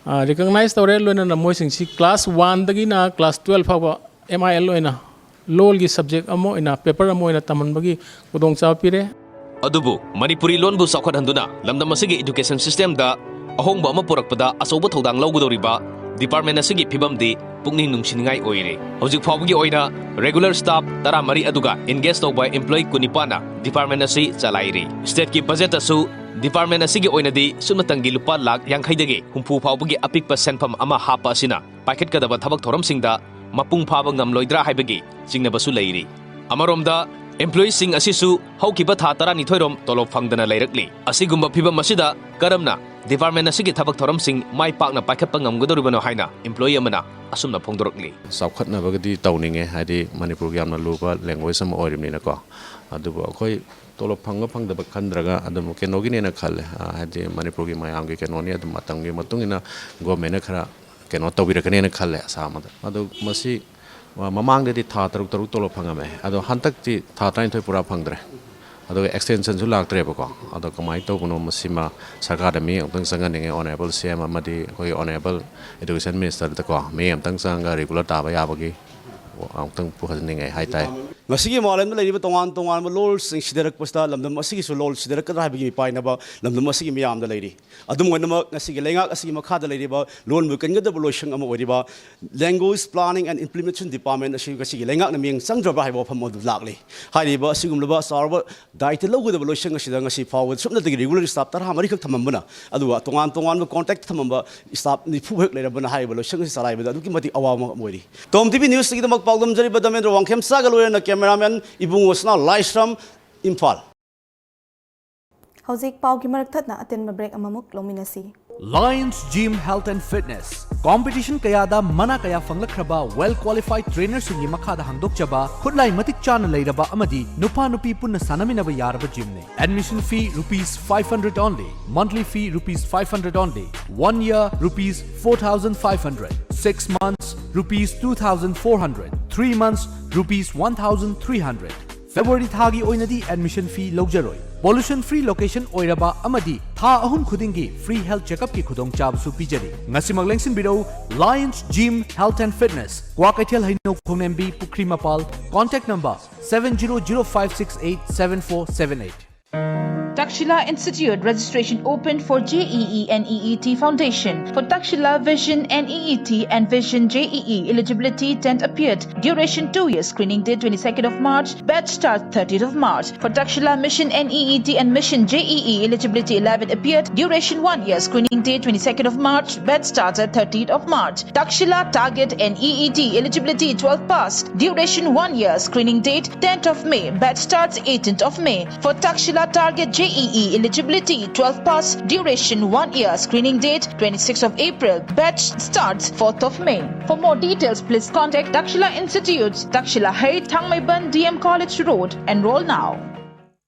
ꯑ, recognize ꯇꯧꯔꯦ, ꯂꯣꯏꯅꯅ ꯃꯣꯏꯁꯤꯡꯁꯤ class oneꯗꯒꯤꯅ class twelve ꯐꯥꯎꯕ M I L ꯑꯣꯏꯅ ꯂꯣꯜꯒꯤ subject ꯑꯃ ꯑꯣꯏꯅ, paper ꯑꯃ ꯑꯣꯏꯅ ꯇꯝꯍꯟꯕꯒꯤ ꯈꯨꯗꯣꯡꯆꯥꯕ ꯄꯤꯔꯦ꯫ ꯑꯗꯨꯕꯨ ꯃꯅꯤꯄꯨꯔꯤ ꯂꯣꯟꯕꯨ ꯆꯥꯎꯈꯠꯍꯟꯗꯨꯅ ꯂꯝꯗꯝ ꯑꯁꯤꯒꯤ education systemꯗ ꯑꯍꯣꯡꯕ ꯑꯃ ꯄꯨꯔꯛꯄꯗ ꯑꯆꯧꯕ ꯊꯧꯗꯥꯡ ꯂꯧꯒꯗꯧꯔꯤꯕ department ꯑꯁꯤꯒꯤ ꯐꯤꯕꯝꯗꯤ ꯄꯨꯛꯅꯤꯡ ꯅꯨꯡꯁꯤꯅꯤꯡꯉꯥꯏ ꯑꯣꯏꯔꯦ꯫ ꯍꯧꯖꯤꯛ ꯐꯥꯎꯕꯒꯤ ꯑꯣꯏꯅ regular staff ꯇꯔꯥꯃꯔꯤ ꯑꯗꯨꯒ engage ꯇꯧꯕ employee ꯀꯨꯟꯅꯤꯄꯥꯟꯅ department ꯑꯁꯤ ꯆꯂꯥꯏꯔꯤ꯫ Stateꯀꯤ budget ꯑꯁꯨ department ꯑꯁꯤꯒꯤ ꯑꯣꯏꯅꯗꯤ ꯁꯨꯞꯅꯇꯪꯒꯤ ꯂꯨꯄꯥ ꯂꯥꯈ ꯌꯥꯡꯈꯩꯗꯒꯤ ꯍꯨꯝꯐꯨ ꯐꯥꯎꯕꯒꯤ ꯑꯄꯤꯛꯄ ꯁꯦꯟꯐꯝ ꯑꯃ ꯍꯥꯞꯄ ꯑꯁꯤꯅ ꯄꯥꯏꯈꯠꯀꯗꯕ ꯊꯕꯛ ꯊꯧꯔꯝꯁꯤꯡꯗ ꯃꯄꯨꯡ ꯐꯥꯕ ꯉꯝꯂꯣꯏꯗ꯭ꯔꯥ ꯍꯥꯏꯕꯒꯤ ꯆꯤꯡꯅꯕꯁꯨ ꯂꯩꯔꯤ꯫ ꯑꯃꯔꯣꯝꯗ, employeeꯁꯤꯡ ꯑꯁꯤꯁꯨ ꯍꯧꯈꯤꯕ ꯊꯥ ꯇꯔꯥꯅꯤꯊꯣꯏꯔꯣꯝ ꯇꯣꯂꯣꯞ ꯐꯪꯗꯅ ꯂꯩꯔꯛꯂꯤ꯫ ꯑꯁꯤꯒꯨꯝꯕ ꯐꯤꯕꯝ ꯑꯁꯤꯗ ꯀꯔꯝꯅ department ꯑꯁꯤꯒꯤ ꯊꯕꯛ ꯊꯧꯔꯝꯁꯤꯡ ꯃꯥꯏ ꯄꯥꯛꯅ ꯄꯥꯏꯈꯠꯄ ꯉꯝꯒꯗꯧꯔꯤꯕꯅꯣ ꯍꯥꯏꯅ employee ꯑꯃꯅ ꯑꯁꯨꯝꯅ ꯐꯣꯡꯗꯣꯔꯛꯂꯤ꯫ ꯆꯥꯎꯈꯠꯅꯕꯒꯗꯤ ꯇꯧꯅꯤꯡꯉꯦ, ꯍꯥꯏꯗꯤ ꯃꯅꯤꯄꯨꯔꯒꯤ ꯌꯥꯝꯅ ꯂꯨꯕ language ꯑꯃ ꯑꯣꯏꯔꯤꯕꯅꯤꯅꯀꯣ꯫ ꯑꯗꯨꯕꯨ ꯑꯩꯈꯣꯏ ꯇꯣꯂꯣꯞ ꯐꯪꯕ ꯐꯪꯗꯕ ꯈꯟꯗ꯭ꯔꯒ ꯑꯗꯨꯝ ꯀꯩꯅꯣꯒꯤꯅꯦꯅ ꯈꯜꯂꯦ, ꯑ, ꯍꯥꯏꯗꯤ ꯃꯅꯤꯄꯨꯔꯒꯤ ꯃꯌꯥꯝꯒꯤ ꯀꯩꯅꯣꯅꯤ, ꯑꯗꯨꯝ ꯃꯇꯝꯒꯤ ꯃꯇꯨꯡ ꯏꯟꯅ governmentꯅ ꯈꯔ ꯀꯩꯅꯣ ꯇꯧꯕꯤꯔꯛꯀꯅꯦꯅ ꯈꯜꯂꯦ ꯑꯁꯥ ꯑꯃꯗ꯫ ꯑꯗꯨ ꯃꯁꯤ, ꯑ, ꯃꯃꯥꯡꯗꯗꯤ ꯊꯥ ꯇꯔꯨꯛ ꯇꯔꯨꯛ ꯇꯣꯂꯣꯞ ꯐꯪꯉꯝꯃꯦ, ꯑꯗꯣ ꯍꯟꯗꯛꯇꯤ ꯊꯥ ꯇꯔꯥꯅꯤꯊꯣꯏ ꯄꯨꯔꯥ ꯐꯪꯗ꯭ꯔꯦ꯫ ꯑꯗꯨꯒ extensionꯁꯨ ꯂꯥꯛꯇ꯭ꯔꯦꯕꯀꯣ꯫ ꯑꯗꯣ ꯀꯃꯥꯏꯅ ꯇꯧꯕꯅꯣ, ꯃꯁꯤꯃ ꯁꯔꯀꯥꯔꯗ ꯃꯤꯠꯌꯦꯡ ꯑꯃꯨꯛꯇꯪ ꯆꯪꯍꯟꯅꯤꯡꯉꯦ꯫ Honourable CM ꯑꯃꯗꯤ ꯑꯩꯈꯣꯏꯒꯤ Honourable Education Ministerꯗꯀꯣ ꯃꯤꯠꯌꯦꯡ ꯑꯃꯨꯛꯇꯪ ꯆꯪꯉꯒ regular ꯇꯥꯕ ꯌꯥꯕꯒꯤ ꯑꯃꯨꯛꯇꯪ ꯄꯨꯍꯟꯅꯤꯡꯉꯦ ꯍꯥꯏꯇꯥꯔꯦ꯫ ꯉꯁꯤꯒꯤ ꯃꯥꯂꯦꯝꯗ ꯂꯩꯔꯤꯕ ꯇꯣꯉꯥꯟ ꯇꯣꯉꯥꯟꯕ ꯂꯣꯜꯁꯤꯡ ꯁꯤꯗꯔꯛꯄꯁꯤꯗ ꯂꯝꯗꯝ ꯑꯁꯤꯒꯤꯁꯨ ꯂꯣꯜ ꯁꯤꯗꯔꯛꯀꯗ꯭ꯔꯥ ꯍꯥꯏꯕꯒꯤ ꯃꯤꯄꯥꯏꯅꯕ ꯂꯝꯗꯝ ꯑꯁꯤꯒꯤ ꯃꯤꯌꯥꯝꯗ ꯂꯩꯔꯤ꯫ ꯑꯗꯨꯝ ꯑꯣꯏꯅꯃꯛ, ꯉꯁꯤꯒꯤ ꯂꯩꯉꯥꯛ ꯑꯁꯤꯒꯤ ꯃꯈꯥꯗ ꯂꯩꯔꯤꯕ ꯂꯣꯟꯕꯨ ꯀꯟꯒꯗꯕ ꯂꯣꯏꯁꯪ ꯑꯃ ꯑꯣꯏꯔꯤꯕ Language Planning and Implementation Department ꯑꯁꯤ ꯉꯁꯤꯒꯤ ꯂꯩꯉꯥꯛꯅ ꯃꯤꯠꯌꯦꯡ ꯆꯪꯗ꯭ꯔꯕ꯭ꯔꯥ ꯍꯥꯏꯕ ꯋꯥꯐꯝ ꯑꯗꯨ ꯂꯥꯛꯂꯤ꯫ ꯍꯥꯏꯔꯤꯕ ꯑꯁꯤꯒꯨꯝꯂꯕ ꯆꯥꯎꯔꯕ ꯗꯥꯏꯇ ꯂꯧꯒꯗꯕ ꯂꯣꯏꯁꯪ ꯑꯁꯤꯗ ꯉꯁꯤ ꯐꯥꯎꯕ ꯁꯨꯞꯅꯇꯒꯤ regular staff ꯇꯔꯥꯃꯔꯤꯈꯛ ꯊꯝꯃꯝꯕꯅ, ꯑꯗꯨꯒ ꯇꯣꯉꯥꯟ ꯇꯣꯉꯥꯟꯕ contract ꯊꯝꯃꯝꯕ staff ꯅꯤꯐꯨ ꯍꯦꯛ ꯂꯩꯔꯝꯕꯅ ꯍꯥꯏꯔꯤꯕ ꯂꯣꯏꯁꯪ ꯑꯁꯤ ꯆꯂꯥꯏꯕꯗ ꯑꯗꯨꯛꯀꯤ ꯃꯇꯤꯛ ꯑꯋꯥꯕ ꯑꯃ ꯑꯣꯏꯔꯤ꯫ ꯇꯣꯝ ꯇꯤꯚꯤ ꯅ꯭ꯌꯨꯁꯇꯒꯤꯗꯃꯛ ꯄꯥꯎꯗꯝꯖꯔꯤꯕ ꯗꯃꯦꯟꯗ꯭ꯔ ꯋꯥꯡꯈꯦꯝꯆꯥꯒ ꯂꯣꯏꯅꯅ cameraman ꯏꯕꯨꯡꯉꯣ ꯁꯅꯥ ꯂꯥꯏꯁ꯭ꯔꯝ, ꯏꯝꯐꯥꯜ꯫ ꯍꯧꯖꯤꯛ ꯄꯥꯎꯒꯤ ꯃꯔꯛ ꯊꯠꯅ ꯑꯇꯦꯟꯕ break ꯑꯃꯃꯨꯛ ꯂꯧꯃꯤꯟꯅꯁꯤ꯫ Lions Gym Health and Fitness꯫ Competition ꯀꯌꯥꯗ ꯃꯅꯥ ꯀꯌꯥ ꯐꯪꯂꯛꯈ꯭ꯔꯕ well qualified trainerꯁꯤꯡꯒꯤ ꯃꯈꯥꯗ ꯍꯥꯡꯗꯣꯛꯆꯕ, ꯈꯨꯠꯂꯥꯏ ꯃꯇꯤꯛ ꯆꯥꯅ ꯂꯩꯔꯕ ꯑꯃꯗꯤ ꯅꯨꯄꯥ ꯅꯨꯄꯤ ꯄꯨꯟꯅ ꯁꯥꯟꯅꯃꯤꯟꯅꯕ ꯌꯥꯔꯕ gymꯅꯤ꯫ Admission fee rupees five hundred only, monthly fee rupees five hundred only, one year rupees four thousand five hundred, six months rupees two thousand four hundred, three months rupees one thousand three hundred꯫ February ꯊꯥꯒꯤ ꯑꯣꯏꯅꯗꯤ admission fee ꯂꯧꯖꯔꯣꯏ꯫ Pollution free location ꯑꯣꯏꯔꯕ ꯑꯃꯗꯤ ꯊꯥ ꯑꯍꯨꯝ ꯈꯨꯗꯤꯡꯒꯤ free health checkupꯀꯤ ꯈꯨꯗꯣꯡꯆꯥꯕꯁꯨ ꯄꯤꯖꯔꯤ꯫ ꯉꯁꯤꯃꯛ ꯂꯦꯡꯁꯤꯟꯕꯤꯔꯧ Lions Gym Health and Fitness, Kwakeithel ꯍꯩꯅꯧ ꯈꯣꯡꯅꯦꯝꯕꯤ ꯄꯨꯈ꯭ꯔꯤ ꯃꯄꯥꯜ, contact number seven zero zero five six eight seven four seven eight꯫ Takshila Institute, registration open for J E E and E E T foundation. For Takshila Vision and E E T and Vision J E E, eligibility, tenth appeared, duration two years, screening date twenty-second of March, batch start thirtieth of March. For Takshila Mission and E E T and Mission J E E, eligibility, eleventh appeared, duration one year, screening date twenty-second of March, batch starts at thirtieth of March. Takshila Target and E E T, eligibility, twelve pass, duration one year, screening date tenth of May, batch starts eighteenth of May. For Takshila Target J E E, eligibility, twelve pass, duration one year, screening date twenty-sixth of April, batch starts fourth of May. For more details, please contact Takshila Institutes, Takshila Heights, Thangmeiban D M College Road. Enroll now.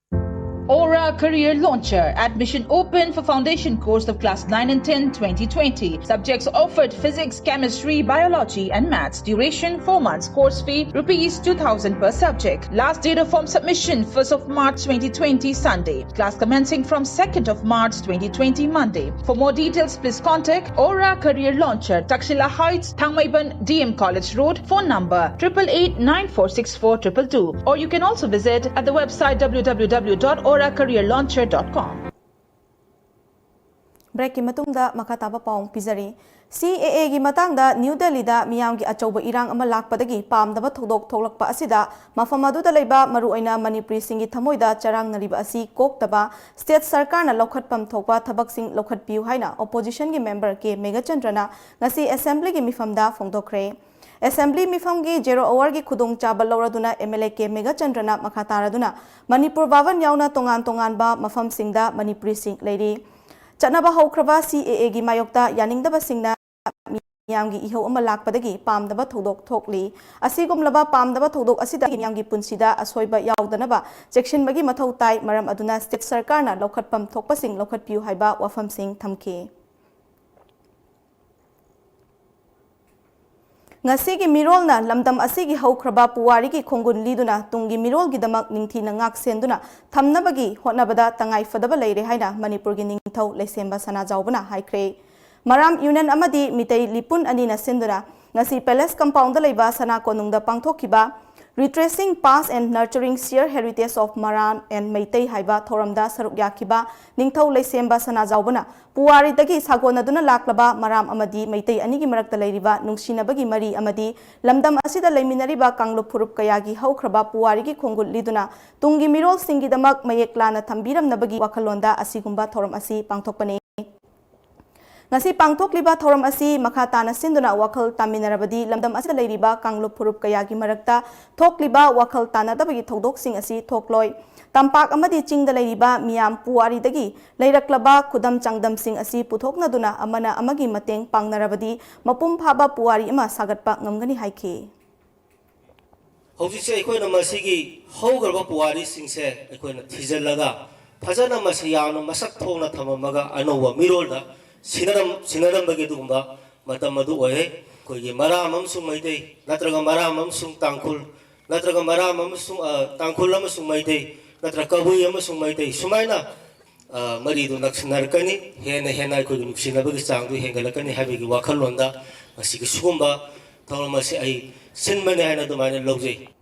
Aura Career Launcher. Admission open for foundation course of class nine and ten, twenty twenty. Subjects offered: physics, chemistry, biology, and maths. Duration four months. Course fee rupees two thousand per subject. Last date of form submission, first of March twenty twenty, Sunday. Class commencing from second of March twenty twenty, Monday. For more details, please contact Aura Career Launcher, Takshila Heights, Thangmeiban D M College Road. Phone number triple eight nine four six four triple two. Or you can also visit at the website w w w dot aura career launcher dot com. ꯕ꯭ꯔꯦꯛꯀꯤ ꯃꯇꯨꯡꯗ ꯃꯈꯥ ꯇꯥꯕ ꯄꯥꯎ ꯄꯤꯖꯔꯤ꯫ ꯁꯤ ꯑꯦ ꯑꯦꯒꯤ ꯃꯇꯥꯡꯗ ꯅ꯭ꯌꯨ ꯗꯦꯜꯂꯤꯗ ꯃꯤꯌꯥꯝꯒꯤ ꯑꯆꯧꯕ ꯏꯔꯥꯡ ꯑꯃ ꯂꯥꯛꯄꯗꯒꯤ ꯄꯥꯝꯗꯕ ꯊꯧꯗꯣꯛ ꯊꯣꯛꯂꯛꯄ ꯑꯁꯤꯗ ꯃꯐꯝ ꯑꯗꯨꯗ ꯂꯩꯕ ꯃꯔꯨꯑꯣꯏꯅ ꯃꯅꯤꯄꯨꯔꯤꯁꯤꯡꯒꯤ ꯊꯃꯣꯏꯗ ꯆꯔꯥꯡꯅꯔꯤꯕ ꯑꯁꯤ ꯀꯣꯛꯇꯕ ꯁ꯭ꯇꯦꯠ ꯁꯔꯀꯥꯔꯅ ꯂꯧꯈꯠꯐꯝ ꯊꯣꯛꯄ ꯊꯕꯛꯁꯤꯡ ꯂꯧꯈꯠꯄꯤꯌꯨ ꯍꯥꯏꯅ ꯑꯣꯄꯣꯖꯤꯁꯟꯒꯤ ꯃꯦꯝꯕꯔ ꯀꯦ ꯃꯦꯘꯆꯟꯗ꯭ꯔꯅ ꯉꯁꯤ ꯑꯦꯁꯦꯝꯕ꯭ꯂꯤꯒꯤ ꯃꯤꯐꯝꯗ ꯐꯣꯡꯗꯣꯛꯈ꯭ꯔꯦ꯫ ꯑꯦꯁꯦꯝꯕ꯭ꯂꯤ ꯃꯤꯐꯝꯒꯤ ꯖꯦꯔꯣ ꯑꯋꯥꯔꯒꯤ ꯈꯨꯗꯣꯡꯆꯥꯕ ꯂꯧꯔꯗꯨꯅ ꯑꯦꯝ ꯑꯦꯜ ꯑꯦ ꯀꯦ ꯃꯦꯘꯆꯟꯗ꯭ꯔꯅ ꯃꯈꯥ ꯇꯥꯔꯗꯨꯅ ꯃꯅꯤꯄꯨꯔ ꯚꯥꯕꯟ ꯌꯥꯎꯅ ꯇꯣꯉꯥꯟ ꯇꯣꯉꯥꯟꯕ ꯃꯐꯝꯁꯤꯡꯗ ꯃꯅꯤꯄꯨꯔꯤꯁꯤꯡ ꯂꯩꯔꯤ꯫ ꯆꯠꯅꯕ ꯍꯧꯈ꯭ꯔꯕ ꯁꯤ ꯑꯦ ꯑꯦꯒꯤ ꯃꯥꯌꯣꯛꯇ ꯌꯥꯅꯤꯡꯗꯕꯁꯤꯡꯅ ꯃꯤꯌꯥꯝꯒꯤ ꯏꯍꯧ ꯑꯃ ꯂꯥꯛꯄꯗꯒꯤ ꯄꯥꯝꯗꯕ ꯊꯧꯗꯣꯛ ꯊꯣꯛꯂꯤ꯫ ꯑꯁꯤꯒꯨꯝꯂꯕ ꯄꯥꯝꯗꯕ ꯊꯧꯗꯣꯛ ꯑꯁꯤꯗꯒꯤ ꯃꯤꯌꯥꯝꯒꯤ ꯄꯨꯟꯁꯤꯗ ꯑꯁꯣꯏꯕ ꯌꯥꯎꯗꯅꯕ ꯆꯦꯛꯁꯤꯟꯕꯒꯤ ꯃꯊꯧ ꯇꯥꯏ꯫ ꯃꯔꯝ ꯑꯗꯨꯅ ꯁ꯭ꯇꯦꯠ ꯁꯔꯀꯥꯔꯅ ꯂꯧꯈꯠꯐꯝ ꯊꯣꯛꯄꯁꯤꯡ ꯂꯧꯈꯠꯄꯤꯌꯨ ꯍꯥꯏꯕ ꯋꯥꯐꯝꯁꯤꯡ ꯊꯝꯈꯤ꯫ ꯉꯁꯤꯒꯤ ꯃꯤꯔꯣꯜꯅ ꯂꯝꯗꯝ ꯑꯁꯤꯒꯤ ꯍꯧꯈ꯭ꯔꯕ ꯄꯨꯋꯥꯔꯤꯒꯤ ꯈꯣꯡꯒꯨꯟ ꯂꯤꯗꯨꯅ ꯇꯨꯡꯒꯤ ꯃꯤꯔꯣꯜꯒꯤꯗꯃꯛ ꯅꯤꯡꯊꯤꯅ ꯉꯥꯛ ꯁꯦꯟꯗꯨꯅ ꯊꯝꯅꯕꯒꯤ ꯍꯣꯠꯅꯕꯗ ꯇꯉꯥꯏ ꯐꯗꯕ ꯂꯩꯔꯦ ꯍꯥꯏꯅ ꯃꯅꯤꯄꯨꯔꯒꯤ ꯅꯤꯡꯊꯧ ꯂꯩꯁꯦꯝꯕ ꯁꯅꯥꯖꯥꯎꯕꯅ ꯍꯥꯏꯈ꯭ꯔꯦ꯫ ꯃꯔꯥꯝ ꯌꯨꯅꯤꯌꯟ ꯑꯃꯗꯤ ꯃꯤꯇꯩ ꯂꯤꯄꯨꯟ ꯑꯅꯤꯅ ꯁꯤꯟꯗꯨꯅ ꯉꯁꯤ ꯄꯦꯂꯦꯁ ꯀꯝꯄꯥꯎꯟꯗ ꯂꯩꯕ ꯁꯅꯥ ꯀꯣꯅꯨꯡꯗ ꯄꯥꯡꯊꯣꯛꯈꯤꯕ Retracing Past and Nurturing Shared Heritage of Maram and Meitei ꯍꯥꯏꯕ ꯊꯧꯔꯝꯗ ꯁꯔꯨꯛ ꯌꯥꯈꯤꯕ ꯅꯤꯡꯊꯧ ꯂꯩꯁꯦꯝꯕ ꯁꯅꯥꯖꯥꯎꯕꯅ ꯄꯨꯋꯥꯔꯤꯗꯒꯤ ꯁꯥꯒꯣꯟꯅꯗꯨꯅ ꯂꯥꯛꯂꯕ ꯃꯔꯥꯝ ꯑꯃꯗꯤ ꯃꯩꯇꯩ ꯑꯅꯤꯒꯤ ꯃꯔꯛꯇ ꯂꯩꯔꯤꯕ ꯅꯨꯡꯁꯤꯅꯕꯒꯤ ꯃꯔꯤ ꯑꯃꯗꯤ ꯂꯝꯗꯝ ꯑꯁꯤꯗ ꯂꯩꯃꯤꯟꯅꯔꯤꯕ ꯀꯥꯡꯂꯨꯞ ꯐꯨꯔꯨꯞ ꯀꯌꯥꯒꯤ ꯍꯧꯈ꯭ꯔꯕ ꯄꯨꯋꯥꯔꯤꯒꯤ ꯈꯣꯡꯒꯨꯠ ꯂꯤꯗꯨꯅ ꯇꯨꯡꯒꯤ ꯃꯤꯔꯣꯜꯁꯤꯡꯒꯤꯗꯃꯛ ꯃꯌꯦꯛ ꯂꯥꯅ ꯊꯝꯕꯤꯔꯝꯅꯕꯒꯤ ꯋꯥꯈꯜꯂꯣꯟꯗ ꯑꯁꯤꯒꯨꯝꯕ ꯊꯧꯔꯝ ꯑꯁꯤ ꯄꯥꯡꯊꯣꯛꯄꯅꯤ꯫ ꯉꯁꯤ ꯄꯥꯡꯊꯣꯛꯂꯤꯕ ꯊꯧꯔꯝ ꯑꯁꯤ ꯃꯈꯥ ꯇꯥꯅ ꯁꯤꯟꯗꯨꯅ ꯋꯥꯈꯜ ꯇꯥꯃꯤꯟꯅꯔꯕꯗꯤ ꯂꯝꯗꯝ ꯑꯁꯤꯗ ꯂꯩꯔꯤꯕ ꯀꯥꯡꯂꯨꯞ ꯐꯨꯔꯨꯞ ꯀꯌꯥꯒꯤ ꯃꯔꯛꯇ ꯊꯣꯛꯂꯤꯕ ꯋꯥꯈꯜ ꯇꯥꯅꯗꯕꯒꯤ ꯊꯧꯗꯣꯛꯁꯤꯡ ꯑꯁꯤ ꯊꯣꯛꯂꯣꯏ꯫ ꯇꯝꯄꯥꯛ ꯑꯃꯗꯤ ꯆꯤꯡꯗ ꯂꯩꯔꯤꯕ ꯃꯤꯌꯥꯝ ꯄꯨꯋꯥꯔꯤꯗꯒꯤ ꯂꯩꯔꯛꯂꯕ ꯈꯨꯗꯝ ꯆꯥꯡꯗꯝꯁꯤꯡ ꯑꯁꯤ ꯄꯨꯊꯣꯛꯅꯗꯨꯅ ꯑꯃꯅ ꯑꯃꯒꯤ ꯃꯇꯦꯡ ꯄꯥꯡꯅꯔꯕꯗꯤ ꯃꯄꯨꯡ ꯐꯥꯕ ꯄꯨꯋꯥꯔꯤ ꯑꯃ ꯁꯥꯒꯠꯄ ꯉꯝꯒꯅꯤ ꯍꯥꯏꯈꯤ꯫ ꯍꯧꯖꯤꯛꯁꯦ ꯑꯩꯈꯣꯏꯅ ꯃꯁꯤꯒꯤ ꯍꯧꯈ꯭ꯔꯕ ꯄꯨꯋꯥꯔꯤꯁꯤꯡꯁꯦ ꯑꯩꯈꯣꯏꯅ ꯊꯤꯖꯤꯜꯂꯒ ꯐꯖꯅ ꯃꯁꯤ ꯌꯥꯝꯅ ꯃꯁꯛ ꯊꯣꯛꯅ ꯊꯝꯃꯝꯃꯒ ꯑꯅꯧꯕ ꯃꯤꯔꯣꯜꯗ ꯁꯤꯟꯅꯔꯝ ꯁꯤꯟꯅꯔꯝꯕꯒꯤ ꯑꯗꯨꯒꯨꯝꯕ ꯃꯇꯝ ꯑꯗꯨ ꯑꯣꯏꯔꯦ꯫ ꯑꯩꯈꯣꯏꯒꯤ ꯃꯔꯥꯝ ꯑꯃꯁꯨꯡ ꯃꯩꯇꯩ ꯅꯠꯇ꯭ꯔꯒ ꯃꯔꯥꯝ ꯑꯃꯁꯨꯡ ꯇꯥꯡꯈꯨꯜ ꯅꯠꯇ꯭ꯔꯒ ꯃꯔꯥꯝ ꯑꯃꯁꯨꯡ ꯇꯥꯡꯈꯨꯜ ꯑꯃꯁꯨꯡ ꯃꯩꯇꯩ ꯅꯠꯇ꯭ꯔꯒ ꯀꯕꯨꯏ ꯑꯃꯁꯨꯡ ꯃꯩꯇꯩ ꯁꯨꯃꯥꯏꯅ ꯃꯔꯤꯗꯨ ꯅꯛꯁꯤꯟꯅꯔꯛꯀꯅꯤ꯫ ꯍꯦꯟꯅ ꯍꯦꯟꯅ ꯑꯩꯈꯣꯏꯒꯤ ꯅꯨꯡꯁꯤꯅꯕꯒꯤ ꯆꯥꯡꯗꯨ ꯍꯦꯟꯒꯠꯂꯛꯀꯅꯤ ꯍꯥꯏꯕꯒꯤ ꯋꯥꯈꯜꯂꯣꯟꯗ ꯉꯁꯤꯒꯤ ꯁꯤꯒꯨꯝꯕ ꯊꯧꯔꯝ ꯑꯁꯤ ꯑꯩ ꯁꯤꯟꯕꯅꯤ ꯍꯥꯏꯅ ꯑꯗꯨꯃꯥꯏꯅ ꯂꯧꯖꯩ꯫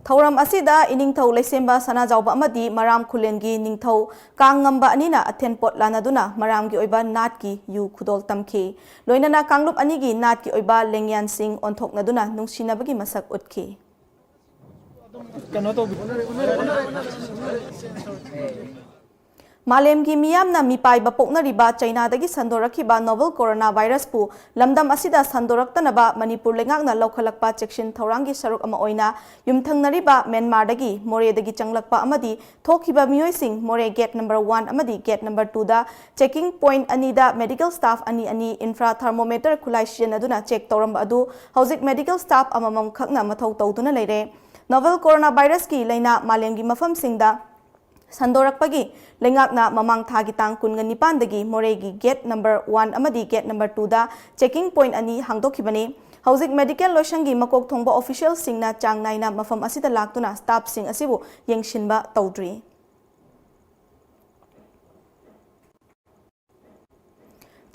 ꯊꯧꯔꯝ ꯑꯁꯤꯗ ꯏꯅꯤꯡꯊꯧ ꯂꯩꯁꯦꯝꯕ ꯁꯅꯥꯖꯥꯎꯕ ꯑꯃꯗꯤ ꯃꯔꯥꯝ ꯈꯨꯂꯦꯟꯒꯤ ꯅꯤꯡꯊꯧ ꯀꯥꯡꯉꯝꯕ ꯑꯅꯤꯅ ꯑꯊꯦꯟ ꯄꯣꯠ ꯂꯥꯟꯅꯗꯨꯅ ꯃꯔꯥꯝꯒꯤ ꯑꯣꯏꯕ ꯅꯥꯠꯀꯤ ꯌꯨ ꯈꯨꯗꯣꯜ ꯇꯝꯈꯤ꯫ ꯂꯣꯏꯅꯅ ꯀꯥꯡꯂꯨꯞ ꯑꯅꯤꯒꯤ ꯅꯥꯠꯀꯤ ꯑꯣꯏꯕ ꯂꯦꯡꯌꯥꯟꯁꯤꯡ ꯑꯣꯟꯊꯣꯛꯅꯗꯨꯅ ꯅꯨꯡꯁꯤꯅꯕꯒꯤ ꯃꯁꯛ ꯎꯠꯈꯤ꯫ ꯀꯩꯅꯣ ꯇꯧꯕꯤ ꯃꯥꯂꯦꯝꯒꯤ ꯃꯤꯌꯥꯝꯅ ꯃꯤꯄꯥꯏꯕ ꯄꯣꯛꯅꯔꯤꯕ ꯆꯩꯅꯥꯗꯒꯤ ꯁꯟꯗꯣꯔꯛꯈꯤꯕ novel corona virusꯄꯨ ꯂꯝꯗꯝ ꯑꯁꯤꯗ ꯁꯟꯗꯣꯔꯛꯇꯅꯕ ꯃꯅꯤꯄꯨꯔ ꯂꯩꯉꯥꯛꯅ ꯂꯧꯈꯠꯂꯛꯄ ꯆꯦꯛꯁꯤꯟ ꯊꯧꯔꯥꯡꯒꯤ ꯁꯔꯨꯛ ꯑꯃ ꯑꯣꯏꯅ ꯌꯨꯝꯊꯪꯅꯔꯤꯕ ꯃ꯭ꯌꯥꯟꯃꯥꯔꯗꯒꯤ ꯃꯣꯔꯦꯗꯒꯤ ꯆꯪꯂꯛꯄ ꯑꯃꯗꯤ ꯊꯣꯛꯈꯤꯕ ꯃꯤꯑꯣꯏꯁꯤꯡ ꯃꯣꯔꯦ gate number one ꯑꯃꯗꯤ gate number twoꯗ checking point ꯑꯅꯤꯗ medical staff ꯑꯅꯤ ꯑꯅꯤ infra thermometer ꯈꯨꯠꯂꯥꯏ ꯁꯤꯖꯤꯟꯅꯗꯨꯅ check ꯇꯧꯔꯝꯕ ꯑꯗꯨ ꯍꯧꯖꯤꯛ medical staff ꯑꯃꯃꯝ ꯈꯛꯅ ꯃꯊꯧ ꯇꯧꯗꯨꯅ ꯂꯩꯔꯦ꯫ Novel corona virusꯀꯤ ꯂꯥꯏꯅꯥ ꯃꯥꯂꯦꯝꯒꯤ ꯃꯐꯝꯁꯤꯡꯗ ꯁꯟꯗꯣꯔꯛꯄꯒꯤ ꯂꯩꯉꯥꯛꯅ ꯃꯃꯥꯡ ꯊꯥꯒꯤ ꯇꯥꯡ ꯀꯨꯟꯒ ꯅꯤꯄꯥꯟꯗꯒꯤ ꯃꯣꯔꯦꯒꯤ gate number one ꯑꯃꯗꯤ gate number twoꯗ checking point ꯑꯅꯤ ꯍꯥꯡꯗꯣꯛꯈꯤꯕꯅꯤ꯫ ꯍꯧꯖꯤꯛ medical ꯂꯣꯏꯁꯪꯒꯤ ꯃꯀꯣꯛ ꯊꯣꯡꯕ officialꯁꯤꯡꯅ ꯆꯥꯡ ꯅꯥꯏꯅ ꯃꯐꯝ ꯑꯁꯤꯗ ꯂꯥꯛꯇꯨꯅ staffꯁꯤꯡ ꯑꯁꯤꯕꯨ ꯌꯦꯡꯁꯤꯟꯕ ꯇꯧꯗ꯭ꯔꯤ꯫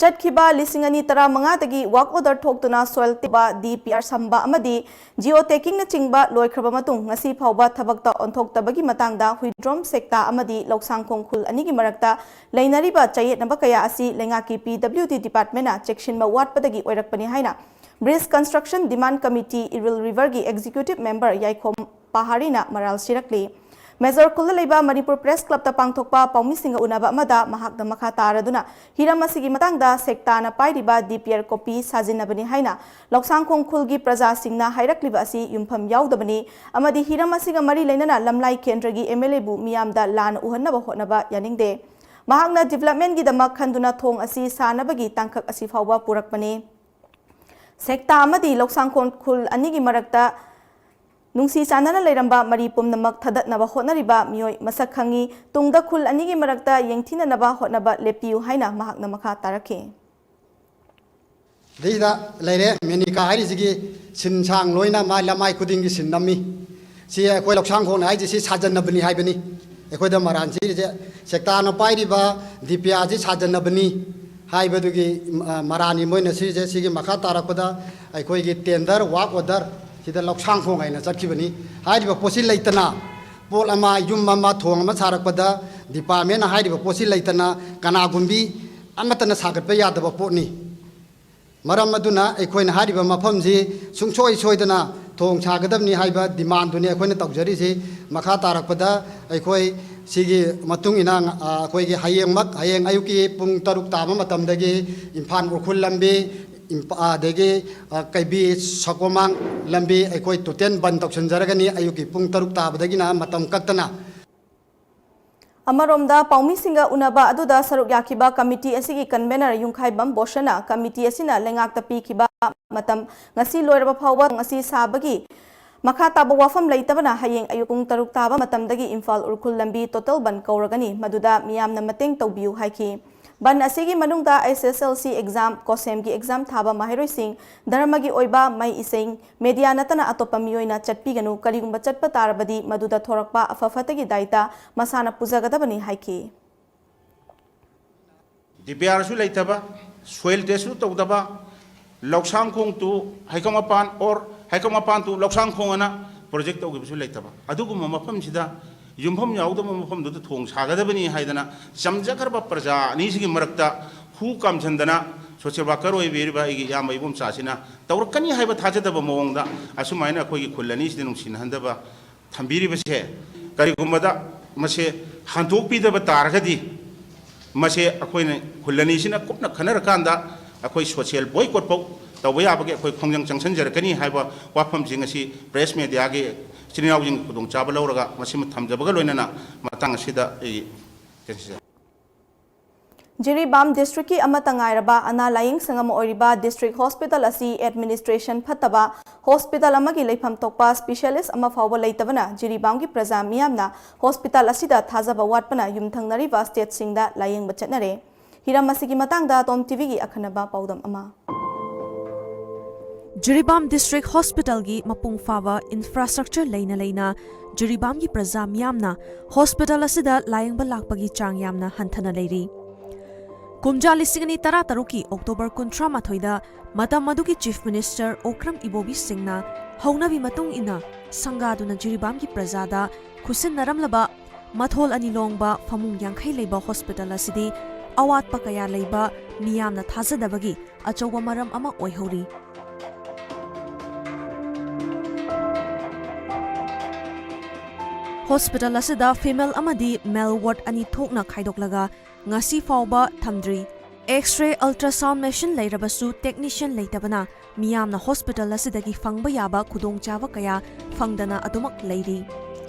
ꯆꯠꯈꯤꯕ ꯂꯤꯁꯤꯡ ꯑꯅꯤ ꯇꯔꯥꯃꯉꯥꯗꯒꯤ ꯋꯥꯔꯛ ꯑꯣꯔꯗꯔ ꯊꯣꯛꯇꯨꯅ ꯁꯣꯏꯜ ꯇꯤꯕ, ꯗꯤ ꯄꯤ ꯑꯥꯔ ꯁꯝꯕ ꯑꯃꯗꯤ ꯖꯤꯑꯣ ꯇꯦꯀꯤꯡꯅꯆꯤꯡꯕ ꯂꯣꯏꯈ꯭ꯔꯕ ꯃꯇꯨꯡ ꯉꯁꯤ ꯐꯥꯎꯕ ꯊꯕꯛꯇ ꯑꯣꯟꯊꯣꯛꯇꯕꯒꯤ ꯃꯇꯥꯡꯗ ꯍꯨꯏꯗ꯭ꯔꯣꯝ ꯁꯦꯛꯇꯥ ꯑꯃꯗꯤ ꯂꯧꯁꯥꯡꯈꯣꯡ ꯈꯨꯜ ꯑꯅꯤꯒꯤ ꯃꯔꯛꯇ ꯂꯩꯅꯔꯤꯕ ꯆꯌꯦꯠꯅꯕ ꯀꯌꯥ ꯑꯁꯤ ꯂꯩꯉꯥꯛꯀꯤ ꯄꯤ ꯗꯕ꯭ꯂꯤꯌꯨ ꯗꯤ ꯗꯤꯄꯥꯔꯠꯃꯦꯟꯅ ꯆꯦꯛꯁꯤꯟꯕ ꯋꯥꯠꯄꯗꯒꯤ ꯑꯣꯏꯔꯛꯄꯅꯤ ꯍꯥꯏꯅ ꯕ꯭ꯔꯤꯖ ꯀꯟꯁꯇ꯭ꯔꯛꯁꯟ ꯗꯤꯃꯥꯟ ꯀꯃꯤꯇꯤ ꯏꯔꯤꯜ ꯔꯤꯚꯔꯒꯤ ꯑꯦꯛꯖꯤꯀ꯭ꯌꯨꯇꯤꯚ ꯃꯦꯝꯕꯔ ꯌꯥꯏꯈꯣꯝ ꯄꯍꯥꯔꯤꯅ ꯃꯔꯥꯜ ꯁꯤꯔꯛꯂꯤ꯫ ꯃꯦꯖꯣꯔ ꯈꯨꯜꯗ ꯂꯩꯕ ꯃꯅꯤꯄꯨꯔ ꯄ꯭ꯔꯦꯁ ꯀ꯭ꯂꯕꯇ ꯄꯥꯡꯊꯣꯛꯄ ꯄꯥꯎꯃꯤꯁꯤꯡꯒ ꯎꯅꯕ ꯑꯃꯗ ꯃꯍꯥꯛꯅ ꯃꯈꯥ ꯇꯥꯔꯗꯨꯅ ꯍꯤꯔꯝ ꯑꯁꯤꯒꯤ ꯃꯇꯥꯡꯗ ꯁꯦꯛꯇꯥꯅ ꯄꯥꯏꯔꯤꯕ ꯗꯤ ꯄꯤ ꯑꯥꯔ ꯀꯣꯄꯤ ꯁꯥꯖꯤꯟꯅꯕꯅꯤ ꯍꯥꯏꯅ ꯂꯧꯁꯥꯡꯈꯣꯡ ꯈꯨꯜꯒꯤ ꯄ꯭ꯔꯖꯥꯁꯤꯡꯅ ꯍꯥꯏꯔꯛꯂꯤꯕ ꯑꯁꯤ ꯌꯨꯝꯐꯝ ꯌꯥꯎꯗꯕꯅꯤ ꯑꯃꯗꯤ ꯍꯤꯔꯝ ꯑꯁꯤꯒ ꯃꯔꯤ ꯂꯩꯅꯅ ꯂꯝꯂꯥꯏ ꯀꯦꯟꯗ꯭ꯔꯒꯤ ꯑꯦꯝ ꯑꯦꯜ ꯑꯦꯕꯨ ꯃꯤꯌꯥꯝꯗ ꯂꯥꯟꯅ ꯎꯍꯟꯅꯕ ꯍꯣꯠꯅꯕ ꯌꯥꯅꯤꯡꯗꯦ꯫ ꯃꯍꯥꯛꯅ ꯗꯤꯕꯦꯂꯞꯃꯦꯟꯒꯤꯗꯃꯛ ꯈꯟꯗꯨꯅ ꯊꯣꯡ ꯑꯁꯤ ꯁꯥꯅꯕꯒꯤ ꯇꯥꯡꯀꯛ ꯑꯁꯤ ꯐꯥꯎꯕ ꯄꯨꯔꯛꯄꯅꯤ꯫ ꯁꯦꯛꯇꯥ ꯑꯃꯗꯤ ꯂꯧꯁꯥꯡꯈꯣꯡ ꯈꯨꯜ ꯑꯅꯤꯒꯤ ꯃꯔꯛꯇ ꯅꯨꯡꯁꯤ ꯆꯥꯟꯅꯅ ꯂꯩꯔꯝꯕ ꯃꯔꯤ ꯄꯨꯝꯅꯃꯛ ꯊꯗꯠꯅꯕ ꯍꯣꯠꯅꯔꯤꯕ ꯃꯤꯑꯣꯏ ꯃꯁꯛ ꯈꯪꯉꯤ꯫ ꯇꯨꯡꯗ ꯈꯨꯜ ꯑꯅꯤꯒꯤ ꯃꯔꯛꯇ ꯌꯦꯡꯊꯤꯅꯅꯕ ꯍꯣꯠꯅꯕ ꯂꯦꯞꯄꯤꯌꯨ ꯍꯥꯏꯅ ꯃꯍꯥꯛꯅ ꯃꯈꯥ ꯇꯥꯔꯛꯈꯤ꯫ ꯁꯤꯗ ꯂꯩꯔꯦ, ꯃꯦꯅꯤꯀꯥ ꯍꯥꯏꯔꯤꯁꯤꯒꯤ ꯁꯤꯟ ꯁꯥꯡ ꯂꯣꯏꯅ ꯃꯥ ꯂꯃꯥꯏ ꯈꯨꯗꯤꯡꯒꯤ ꯁꯤꯟ ꯅꯝꯃꯤ꯫ ꯁꯤ ꯑꯩꯈꯣꯏ ꯂꯧꯁꯥꯡꯈꯣꯡꯅ ꯍꯥꯏꯁꯦ ꯁꯤ ꯁꯥꯖꯟꯅꯕꯅꯤ ꯍꯥꯏꯕꯅꯤ꯫ ꯑꯩꯈꯣꯏꯗ ꯃꯔꯥꯟ ꯁꯤꯔꯤꯁꯦ ꯁꯦꯛꯇꯥꯅ ꯄꯥꯏꯔꯤꯕ ꯗꯤ ꯄꯤ ꯑꯥꯔꯁꯤ ꯁꯥꯖꯟꯅꯕꯅꯤ ꯍꯥꯏꯕꯗꯨꯒꯤ, ꯑ, ꯃꯔꯥꯟꯅꯤ ꯃꯣꯏꯅ ꯁꯤꯔꯤꯁꯦ꯫ ꯁꯤꯒꯤ ꯃꯈꯥ ꯇꯥꯔꯛꯄꯗ ꯑꯩꯈꯣꯏꯒꯤ ꯇꯦꯟꯗꯔ, ꯋꯥꯔꯛ ꯑꯣꯔꯗꯔ ꯁꯤꯗ ꯂꯧꯁꯥꯡꯈꯣꯡ ꯍꯥꯏꯅ ꯆꯠꯈꯤꯕꯅꯤ꯫ ꯍꯥꯏꯔꯤꯕ ꯄꯣꯠꯁꯤ ꯂꯩꯇꯅ ꯄꯣꯠ ꯑꯃ, ꯌꯨꯝ ꯑꯃ, ꯊꯣꯡ ꯑꯃ ꯁꯥꯔꯛꯄꯗ ꯗꯤꯄꯥꯔꯠꯃꯦꯟꯅ ꯍꯥꯏꯔꯤꯕ ꯄꯣꯠꯁꯤ ꯂꯩꯇꯅ ꯀꯅꯥꯒꯨꯝꯕꯤ ꯑꯃꯠꯇꯅ ꯁꯥꯒꯠꯄ ꯌꯥꯗꯕ ꯄꯣꯠꯅꯤ꯫ ꯃꯔꯝ ꯑꯗꯨꯅ ꯑꯩꯈꯣꯏꯅ ꯍꯥꯏꯔꯤꯕ ꯃꯐꯝꯁꯤ ꯁꯨꯡꯁꯣꯏ ꯁꯣꯏꯗꯅ ꯊꯣꯡ ꯁꯥꯒꯗꯕꯅꯤ ꯍꯥꯏꯕ ꯗꯤꯃꯥꯟꯗꯨꯅꯤ ꯑꯩꯈꯣꯏꯅ ꯇꯧꯖꯔꯤꯁꯤ꯫ ꯃꯈꯥ ꯇꯥꯔꯛꯄꯗ ꯑꯩꯈꯣꯏ ꯁꯤꯒꯤ ꯃꯇꯨꯡ ꯏꯟꯅ, ꯑ, ꯑꯩꯈꯣꯏꯒꯤ ꯍꯌꯦꯡꯃꯛ, ꯍꯌꯦꯡ ꯑꯌꯨꯛꯀꯤ ꯄꯨꯡ ꯇꯔꯨꯛ ꯇꯥꯕ ꯃꯇꯝꯗꯒꯤ ꯏꯝꯐꯥꯜ ꯎꯈ꯭ꯔꯨꯜ ꯂꯝꯕꯤ, ꯏꯝꯐ-, ꯑꯗꯒꯤ, ꯑ, ꯀꯩꯕꯤ ꯁꯒꯣꯃꯥꯡ ꯂꯝꯕꯤ ꯑꯩꯈꯣꯏ ꯇꯣꯇꯦꯜ ꯕꯟ ꯇꯧꯁꯤꯟꯖꯔꯒꯅꯤ꯫ ꯑꯌꯨꯛꯀꯤ ꯄꯨꯡ ꯇꯔꯨꯛ ꯇꯥꯕꯗꯒꯤꯅ ꯃꯇꯝ ꯀꯛꯇꯅ꯫ ꯑꯃꯔꯣꯝꯗ, ꯄꯥꯎꯃꯤꯁꯤꯡꯒ ꯎꯅꯕ ꯑꯗꯨꯗ ꯁꯔꯨꯛ ꯌꯥꯈꯤꯕ ꯀꯃꯤꯇꯤ ꯑꯁꯤꯒꯤ ꯀꯟꯚꯦꯅꯔ ꯌꯨꯝꯈꯥꯏꯕꯝ ꯕꯣꯁꯅ ꯀꯃꯤꯇꯤ ꯑꯁꯤꯅ ꯂꯩꯉꯥꯛꯇ ꯄꯤꯈꯤꯕ ꯃꯇꯝ ꯉꯁꯤ ꯂꯣꯏꯔꯕ ꯐꯥꯎꯕ ꯊꯣꯡ ꯑꯁꯤ ꯁꯥꯕꯒꯤ ꯃꯈꯥ ꯇꯥꯕ ꯋꯥꯐꯝ ꯂꯩꯇꯕꯅ ꯍꯌꯦꯡ ꯑꯌꯨꯛ ꯄꯨꯡ ꯇꯔꯨꯛ ꯇꯥꯕ ꯃꯇꯝꯗꯒꯤ ꯏꯝꯐꯥꯜ ꯎꯈ꯭ꯔꯨꯜ ꯂꯝꯕꯤ ꯇꯣꯇꯦꯜ ꯕꯟ ꯀꯧꯔꯒꯅꯤ, ꯃꯗꯨꯗ ꯃꯤꯌꯥꯝꯅ ꯃꯇꯦꯡ ꯇꯧꯕꯤꯌꯨ ꯍꯥꯏꯈꯤ꯫ ꯕꯟ ꯑꯁꯤꯒꯤ ꯃꯅꯨꯡꯗ ꯑꯩꯆ ꯑꯦꯁ ꯑꯦꯜ ꯁꯤ ꯑꯦꯛꯖꯥꯝ, ꯀꯣꯁꯦꯝꯒꯤ ꯑꯦꯛꯖꯥꯝ ꯊꯥꯕ ꯃꯍꯩꯔꯣꯏꯁꯤꯡ, ꯙꯔꯃꯒꯤ ꯑꯣꯏꯕ ꯃꯩ ꯏꯁꯤꯡ, ꯃꯦꯗꯤꯌꯥ ꯅꯠꯇꯅ ꯑꯇꯣꯞꯄ ꯃꯤꯑꯣꯏꯅ ꯆꯠꯄꯤꯒꯅꯨ, ꯀꯔꯤꯒꯨꯝꯕ ꯆꯠꯄ ꯇꯥꯔꯕꯗꯤ ꯃꯗꯨꯗ ꯊꯣꯔꯛꯄ ꯑꯐ ꯐꯠꯇꯒꯤ ꯗꯥꯏꯇ ꯃꯁꯥꯅ ꯄꯨꯖꯒꯗꯕꯅꯤ ꯍꯥꯏꯈꯤ꯫ ꯗꯤ ꯄꯤ ꯑꯥꯔꯁꯨ ꯂꯩꯇꯕ, Soil test ꯁꯨ ꯇꯧꯗꯕ, ꯂꯧꯁꯥꯡꯈꯣꯡ to ꯍꯩꯀꯪ ꯃꯄꯥꯟ or ꯍꯩꯀꯪ ꯃꯄꯥꯟ to ꯂꯧꯁꯥꯡꯈꯣꯡ ꯑꯅ project ꯇꯧꯈꯤꯕꯁꯨ ꯂꯩꯇꯕ, ꯑꯗꯨꯒꯨꯝꯕ ꯃꯐꯝꯁꯤꯗ ꯌꯨꯝꯐꯝ ꯌꯥꯎꯗꯕ ꯃꯐꯝꯗꯨꯗ ꯊꯣꯡ ꯁꯥꯒꯗꯕꯅꯤ ꯍꯥꯏꯗꯅ ꯆꯝꯖꯈ꯭ꯔꯕ ꯄ꯭ꯔꯖꯥ ꯑꯅꯤꯁꯤꯒꯤ ꯃꯔꯛꯇ ꯍꯨ ꯀꯥꯝꯁꯤꯟꯗꯅ social worker ꯑꯣꯏꯕꯤꯔꯤꯕ ꯑꯩꯒꯤ ꯏꯌꯥꯝꯕ ꯏꯕꯣꯝꯆꯥꯁꯤꯅ ꯇꯧꯔꯛꯀꯅꯤ ꯍꯥꯏꯕ ꯊꯥꯖꯗꯕ ꯃꯑꯣꯡꯗ ꯑꯁꯨꯃꯥꯏꯅ ꯑꯩꯈꯣꯏꯒꯤ ꯈꯨꯜ ꯑꯅꯤꯁꯤꯗ ꯅꯨꯡꯁꯤꯅꯍꯟꯗꯕ ꯊꯝꯕꯤꯔꯤꯕꯁꯦ, ꯀꯔꯤꯒꯨꯝꯕꯗ ꯃꯁꯦ ꯍꯟꯗꯣꯛꯄꯤꯗꯕ ꯇꯥꯔꯒꯗꯤ, ꯃꯁꯦ ꯑꯩꯈꯣꯏꯅ ꯈꯨꯜ ꯑꯅꯤꯁꯤꯅ ꯀꯨꯞꯅ ꯈꯟꯅꯔꯀꯥꯟꯗ ꯑꯩꯈꯣꯏ social boycott ꯐꯥꯎ ꯇꯧꯕ ꯌꯥꯕꯒꯤ ꯑꯩꯈꯣꯏ ꯈꯣꯡꯖꯪ ꯆꯪꯁꯤꯟꯖꯔꯛꯀꯅꯤ ꯍꯥꯏꯕ ꯋꯥꯐꯝꯁꯤ ꯉꯁꯤ press media ꯒꯤ ꯏꯆꯤꯟ ꯏꯅꯥꯎꯁꯤꯡꯒꯤ ꯈꯨꯗꯣꯡꯆꯥꯕ ꯂꯧꯔꯒ ꯃꯁꯤꯃ ꯊꯝꯖꯕꯒ ꯂꯣꯏꯅꯅ ꯃꯇꯥꯡ ꯑꯁꯤꯗ ꯑꯩ ꯇꯦꯟꯁꯤꯟꯖꯔꯦ꯫ ꯖꯤꯔꯤꯕꯥꯝ district ꯀꯤ ꯑꯃꯠꯇ ꯉꯥꯏꯔꯕ ꯑꯅꯥ ꯂꯥꯌꯦꯡ ꯁꯪ ꯑꯃ ꯑꯣꯏꯔꯤꯕ district hospital ꯑꯁꯤ administration ꯐꯠꯇꯕ hospital ꯑꯃꯒꯤ ꯂꯩꯐꯝ ꯊꯣꯛꯄ specialist ꯑꯃ ꯐꯥꯎꯕ ꯂꯩꯇꯕꯅ ꯖꯤꯔꯤꯕꯥꯝꯒꯤ ꯄ꯭ꯔꯖꯥ ꯃꯤꯌꯥꯝꯅ hospital ꯑꯁꯤꯗ ꯊꯥꯖꯕ ꯋꯥꯠꯄꯅ ꯌꯨꯝꯊꯪꯅꯔꯤꯕ state ꯁꯤꯡꯗ ꯂꯥꯌꯦꯡꯕ ꯆꯠꯅꯔꯦ꯫ ꯍꯤꯔꯝ ꯑꯁꯤꯒꯤ ꯃꯇꯥꯡꯗ ꯇꯣꯝ ꯇꯤꯚꯤꯒꯤ ꯑꯈꯟꯅꯕ ꯄꯥꯎꯗꯝ ꯑꯃ꯫ ꯖꯤꯔꯤꯕꯥꯝ district hospital ꯒꯤ ꯃꯄꯨꯡ ꯐꯥꯕ infrastructure ꯂꯩꯅ ꯂꯩꯅ ꯖꯤꯔꯤꯕꯥꯝꯒꯤ ꯄ꯭ꯔꯖꯥ ꯃꯤꯌꯥꯝꯅ hospital ꯑꯁꯤꯗ ꯂꯥꯌꯦꯡꯕ ꯂꯥꯛꯄꯒꯤ ꯆꯥꯡ ꯌꯥꯝꯅ ꯍꯟꯊꯅ ꯂꯩꯔꯤ꯫ ꯀꯨꯝꯖꯥ ꯂꯤꯁꯤꯡ ꯑꯅꯤ ꯇꯔꯥ ꯇꯔꯨꯛꯀꯤ October ꯀꯨꯟꯊ꯭ꯔꯥ ꯃꯥꯊꯣꯏꯗ ꯃꯇꯝ ꯑꯗꯨꯒꯤ Chief Minister ꯑꯣꯀ꯭ꯔꯝ ꯏꯕꯣꯕꯤ ꯁꯤꯡꯅ ꯍꯧꯅꯕꯤ ꯃꯇꯨꯡ ꯏꯟꯅ ꯁꯪꯒꯥꯗꯨꯅ ꯖꯤꯔꯤꯕꯥꯝꯒꯤ ꯄ꯭ꯔꯖꯥꯗ ꯈꯨꯠꯁꯤꯟꯅꯔꯝꯂꯕ ꯃꯊꯣꯜ ꯑꯅꯤ ꯂꯣꯡꯕ ꯐꯃꯨꯡ ꯌꯥꯡꯈꯩ ꯂꯩꯕ hospital ꯑꯁꯤꯗꯤ ꯑꯋꯥꯠꯄ ꯀꯌꯥ ꯂꯩꯕ ꯃꯤꯌꯥꯝꯅ ꯊꯥꯖꯗꯕꯒꯤ ꯑꯆꯧꯕ ꯃꯔꯝ ꯑꯃ ꯑꯣꯏꯍꯧꯔꯤ꯫ Hospital ꯑꯁꯤꯗ female ꯑꯃꯗꯤ male ward ꯑꯅꯤ ꯊꯣꯛꯅ ꯈꯥꯏꯗꯣꯛꯂꯒ ꯉꯁꯤ ꯐꯥꯎꯕ ꯊꯝꯗ꯭ꯔꯤ꯫ X-ray, ultrasound machine ꯂꯩꯔꯕꯁꯨ technician ꯂꯩꯇꯕꯅ ꯃꯤꯌꯥꯝꯅ hospital ꯑꯁꯤꯗꯒꯤ ꯐꯪꯕ ꯌꯥꯕ ꯈꯨꯗꯣꯡꯆꯥꯕ ꯀꯌꯥ ꯐꯪꯗꯅ ꯑꯗꯨꯃꯛ ꯂꯩꯔꯤ꯫